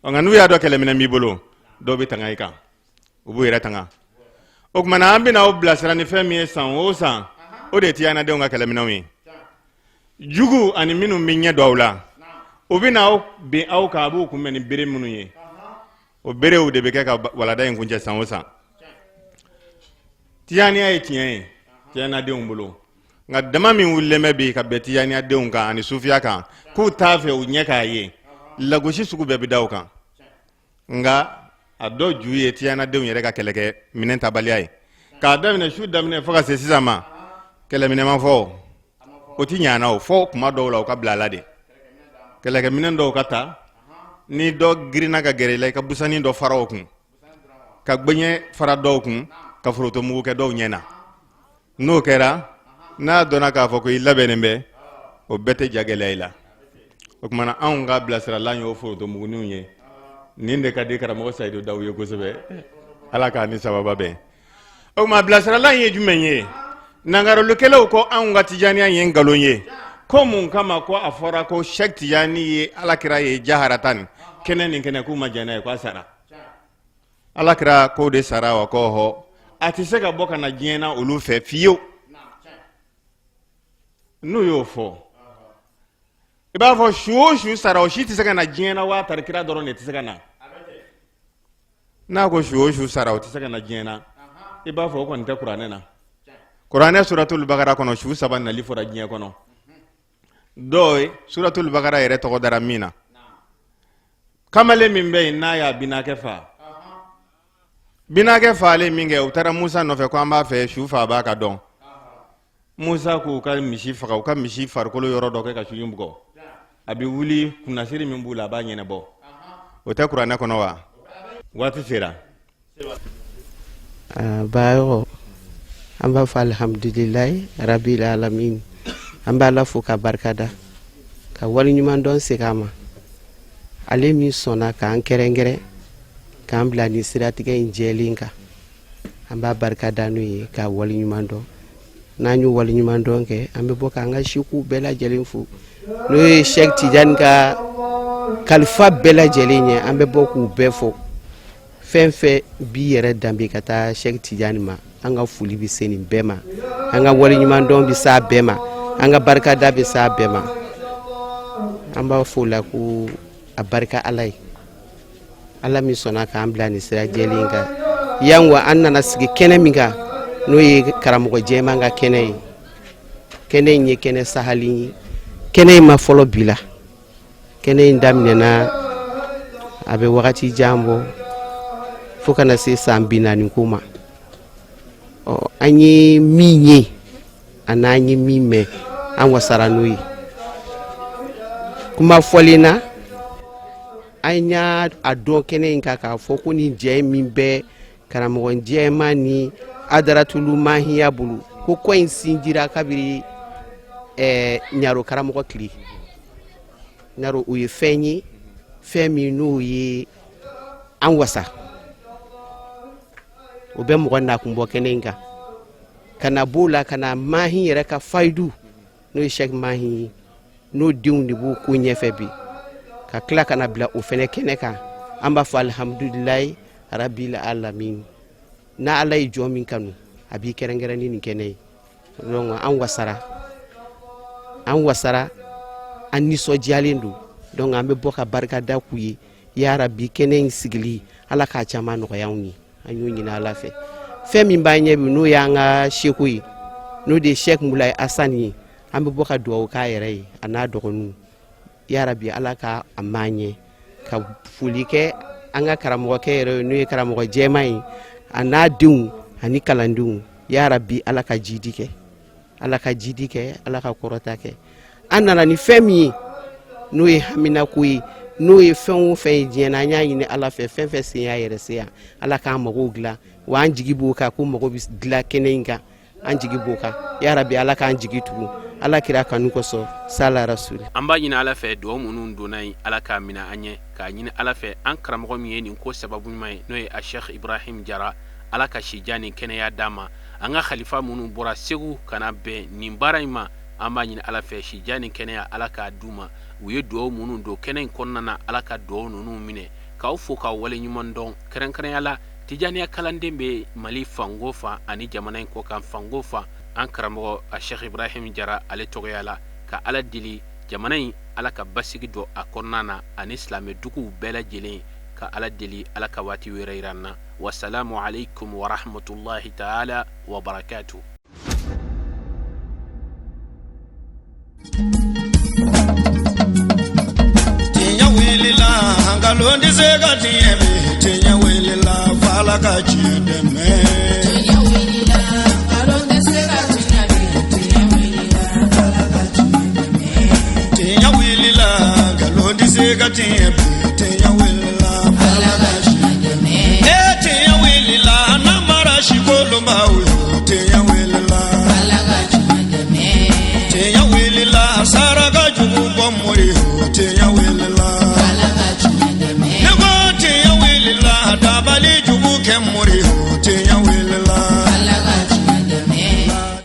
Nka n'u y'a dɔn kɛlɛminɛn b'i bolo, dɔw bɛ tanga i kan, u b'u yɛrɛ tanga. O tuma na, an bɛna aw bilasira ni fɛn min ye san o san, o de ye tijanadenw ka kɛlɛminɛnw ye. Jugu ani minnu bɛ ɲɛ don aw la, u bɛna aw bin aw kan, a b'u kunbɛn ni bere minnu ye, o berew de bɛ kɛ ka walada in kuncɛ san o san. Tijaniya ye tiɲɛ ye tijanadenw bolo, nka dama min wulilen bɛ bi ka bɛn tijaniyadenw kan ani sufiya kan, k'u t'a fɛ u ɲɛ k'a ye, lagosi sugu bɛɛ bɛ da u kan. Nka a dɔ ju ye tijanadenw yɛrɛ ka kɛlɛkɛ minɛn tabaliya ye. K'a daminɛ su daminɛ fo ka se sisan ma, kɛlɛminɛ ma fɔ. O ti ɲana o fɔ kuma dɔw la, u ka bila a la de, kɛlɛkɛminɛn dɔw ka ta. Ni dɔ girinna ka gɛrɛ i la, i ka busani dɔ fara o kun, ka gɛɲɛ fara dɔw kun, ka forotomugu kɛ dɔw ɲɛ na. N'o kɛra, n'a dɔnna k'a fɔ ko i labɛnnen bɛ, o bɛɛ tɛ ja gɛlɛya i la. O tuma na, anw ka bilasiralan y'o forotomuguninw ye. Nin de ka di karamɔgɔ Sayidu Dawu ye kosɛbɛ. Ala k'a ni sababa bɛn. O tuma, bilasiralan ye jumɛn ye? Nangarolikɛlaw ko anw ka tijaniya ye nkalon ye. Ko mun kama? Ko a fɔra ko Sɛki Tijani ye alakira ye jaharata nin kɛnɛ nin kɛnɛ, k'u ma jɛn n'a ye, k'a sara. Ala kira k'o de sara wa? Ko hɔ, a tɛ se ka bɔ ka na diɲɛ na olu fɛ fiyewu. N'u y'o fɔ, i b'a fɔ su o su sara, o si tɛ se ka na diɲɛ na wa? Tari kira dɔrɔn de tɛ se ka na. N'a ko su o su sara, o tɛ se ka na diɲɛ na, i b'a fɔ o kɔni tɛ kuranɛ na. Kuranɛ suratul bakara kɔnɔ, su saba nali fɔra diɲɛ kɔnɔ. Dɔw ye suratul bakara yɛrɛ tɔgɔ dara min na, kamalen min bɛ yen n'a y'a binakɛ fa, binakɛ faalen min kɛ, u taara Musa nɔfɛ ko an b'a fɛ su fa b'a ka dɔn. Musa k'u ka misi faga, u ka misi farikolo yɔrɔ dɔ kɛ ka su in bugɔ, a bɛ wuli, kunnasiri min b'u la, a b'a ɲɛnabɔ. O tɛ kuranɛ kɔnɔ wa? Waati sera. Bayɔrɔ, an b'a fɔ alihamudulilayi rabil alamin. An b'a la fo ka barikada, ka waleɲuman dɔn segin a ma, ale min sɔnna k'an kɛrɛnkɛrɛn. k'an bila nin siratigɛ in jɛlen kan. An b'a barika da n'o ye k'a waleɲuman dɔn. N'an y'o waleɲuman dɔn kɛ, an bɛ bɔ k'an ka sekuw bɛɛ lajɛlen fo, n'o ye Sɛki Tijani ka kalifa bɛɛ lajɛlen ye. An bɛ bɔ k'u bɛɛ fo. Fɛn fɛn b'i yɛrɛ danbe ka taa Sɛki Tijani ma, an ka foli bɛ se nin bɛɛ ma, an ka waleɲumandɔn bɛ s'a bɛɛ ma, an ka barikada bɛ s'a bɛɛ ma. An b'a fɔ o la ko a barika Ala ye, Ala min sɔnna k'an bila nin sira jɛlen kan yan. Wa an nana sigi kɛnɛ min kan, n'o ye karamɔgɔ jɛman ka kɛnɛ ye. Kɛnɛ in ye kɛnɛ sahali ye. Kɛnɛ in ma fɔlɔ bi la. Kɛnɛ in daminɛna a bɛ wagati jan bɔ, fo ka na se san 40 ko ma. Ɔ, an ye min ye ani an ye min mɛn, an wasara n'o ye. Kuma fɔlen na, an y'a a dɔn kɛnɛ in kan k'a fɔ ko nin jɛ min bɛ karamɔgɔ jɛman ni adaratulu mahiya bolo, ko kɔ in sinjira kabiri ɲaro karamɔgɔ tile. Ɲaro, o ye fɛn ye, fɛn min n'o ye an wasa. O bɛ mɔgɔ nakun bɔ kɛnɛ in kan ka na b'o la, ka na mahi yɛrɛ ka fayidu, n'o ye Sɛki Mahi ye, n'o denw de b'o ko ɲɛfɛ bi, ka tila ka na bila o fɛnɛ kɛnɛ kan. An b'a fɔ alihamudulilayi rabil alamin. N'a Ala ye jɔn min kanu, a b'i kɛrɛnkɛrɛn ni nin kɛnɛ ye. Donc an wasara, an wasara, an nisɔndiyalen don. Donc an bɛ bɔ ka barika da k'u ye. Yarabi, kɛnɛ in sigili, Ala k'a caman nɔgɔya anw ye. An y'o ɲini Ala fɛ. Fɛn min b'an ɲɛ bi, n'o y'an ka seko ye, n'o de ye Sɛki Mulayi Asani ye, an bɛ bɔ ka dugawu k'a yɛrɛ ye a n'a dɔgɔninw. Yarabi, Ala ka a m'an ɲɛ. Ka foli kɛ an ka karamɔgɔkɛ yɛrɛ ye, n'o ye karamɔgɔ jɛman ye, a n'a denw ani kalandenw. Yarabi, Ala ka jidi kɛ, Ala ka jidi kɛ, Ala ka kɔrɔta kɛ. An nana ni fɛn min ye, n'o ye haminako ye, n'o ye fɛn o fɛn ye diɲɛ na, an y'a ɲini Ala fɛ, fɛn fɛn sen y'a yɛrɛ se yan, Ala k'an magow dilan. Wa an jigi b'o kan ko mago bɛ dilan kɛnɛ in kan. An jigi b'o kan. Yarabi, Ala k'an jigi tugu Ala kira kanu kosɔn, sala rasuli. An b'a ɲini Ala fɛ, dugawu minnu donna yen, Ala k'a minɛ an ɲɛ. K'a ɲini Ala fɛ, an karamɔgɔ min ye nin ko sababu ɲuman ye, n'o ye a Sheikh Ibrahim Jara, Ala ka sijan ni kɛnɛya d'a ma. An ka khalifa minnu bɔra Segu ka na bɛn nin baara in ma, an b'a ɲini Ala fɛ, sijan ni kɛnɛya, Ala k'a d'u ma. U ye dugawu minnu don kɛnɛ in kɔnɔna na, Ala ka dugawu ninnu minɛ. K'aw fo k'aw waleɲuman dɔn. Kɛrɛnkɛrɛnya la, Tijaniya kalanden bɛ Mali fan o fan ani jamana in kɔkan fan o fan, an karamɔgɔ a Sheikh Ibrahim Jara ale tɔgɔya la, ka Ala deli jamana in, Ala ka basigi don a kɔnɔna na ani silamɛduguw bɛɛ lajɛlen. Ka Ala deli, Ala ka waati wɛrɛ yira an na. Wasalamu aleykum warahmatulahi taala wabarakatu. Tiɲɛ wulila, nkalon tɛ se ka tiɲɛ bi. Tiɲɛ wulila, f'Ala ka tiɲɛ dɛmɛ. Tiɲɛ wulila, nkalon tɛ se ka tiɲɛ bi. Tiɲɛ wulila, Ala ka tiɲɛ dɛmɛ. Tiɲɛ wulila, nkalon tɛ se ka tiɲɛ bi. Tiɲɛ wulila, Ala ka tiɲɛ dɛmɛ. E tiɲɛ wulila, n'an mara si kolonbaw ye. Tiɲɛ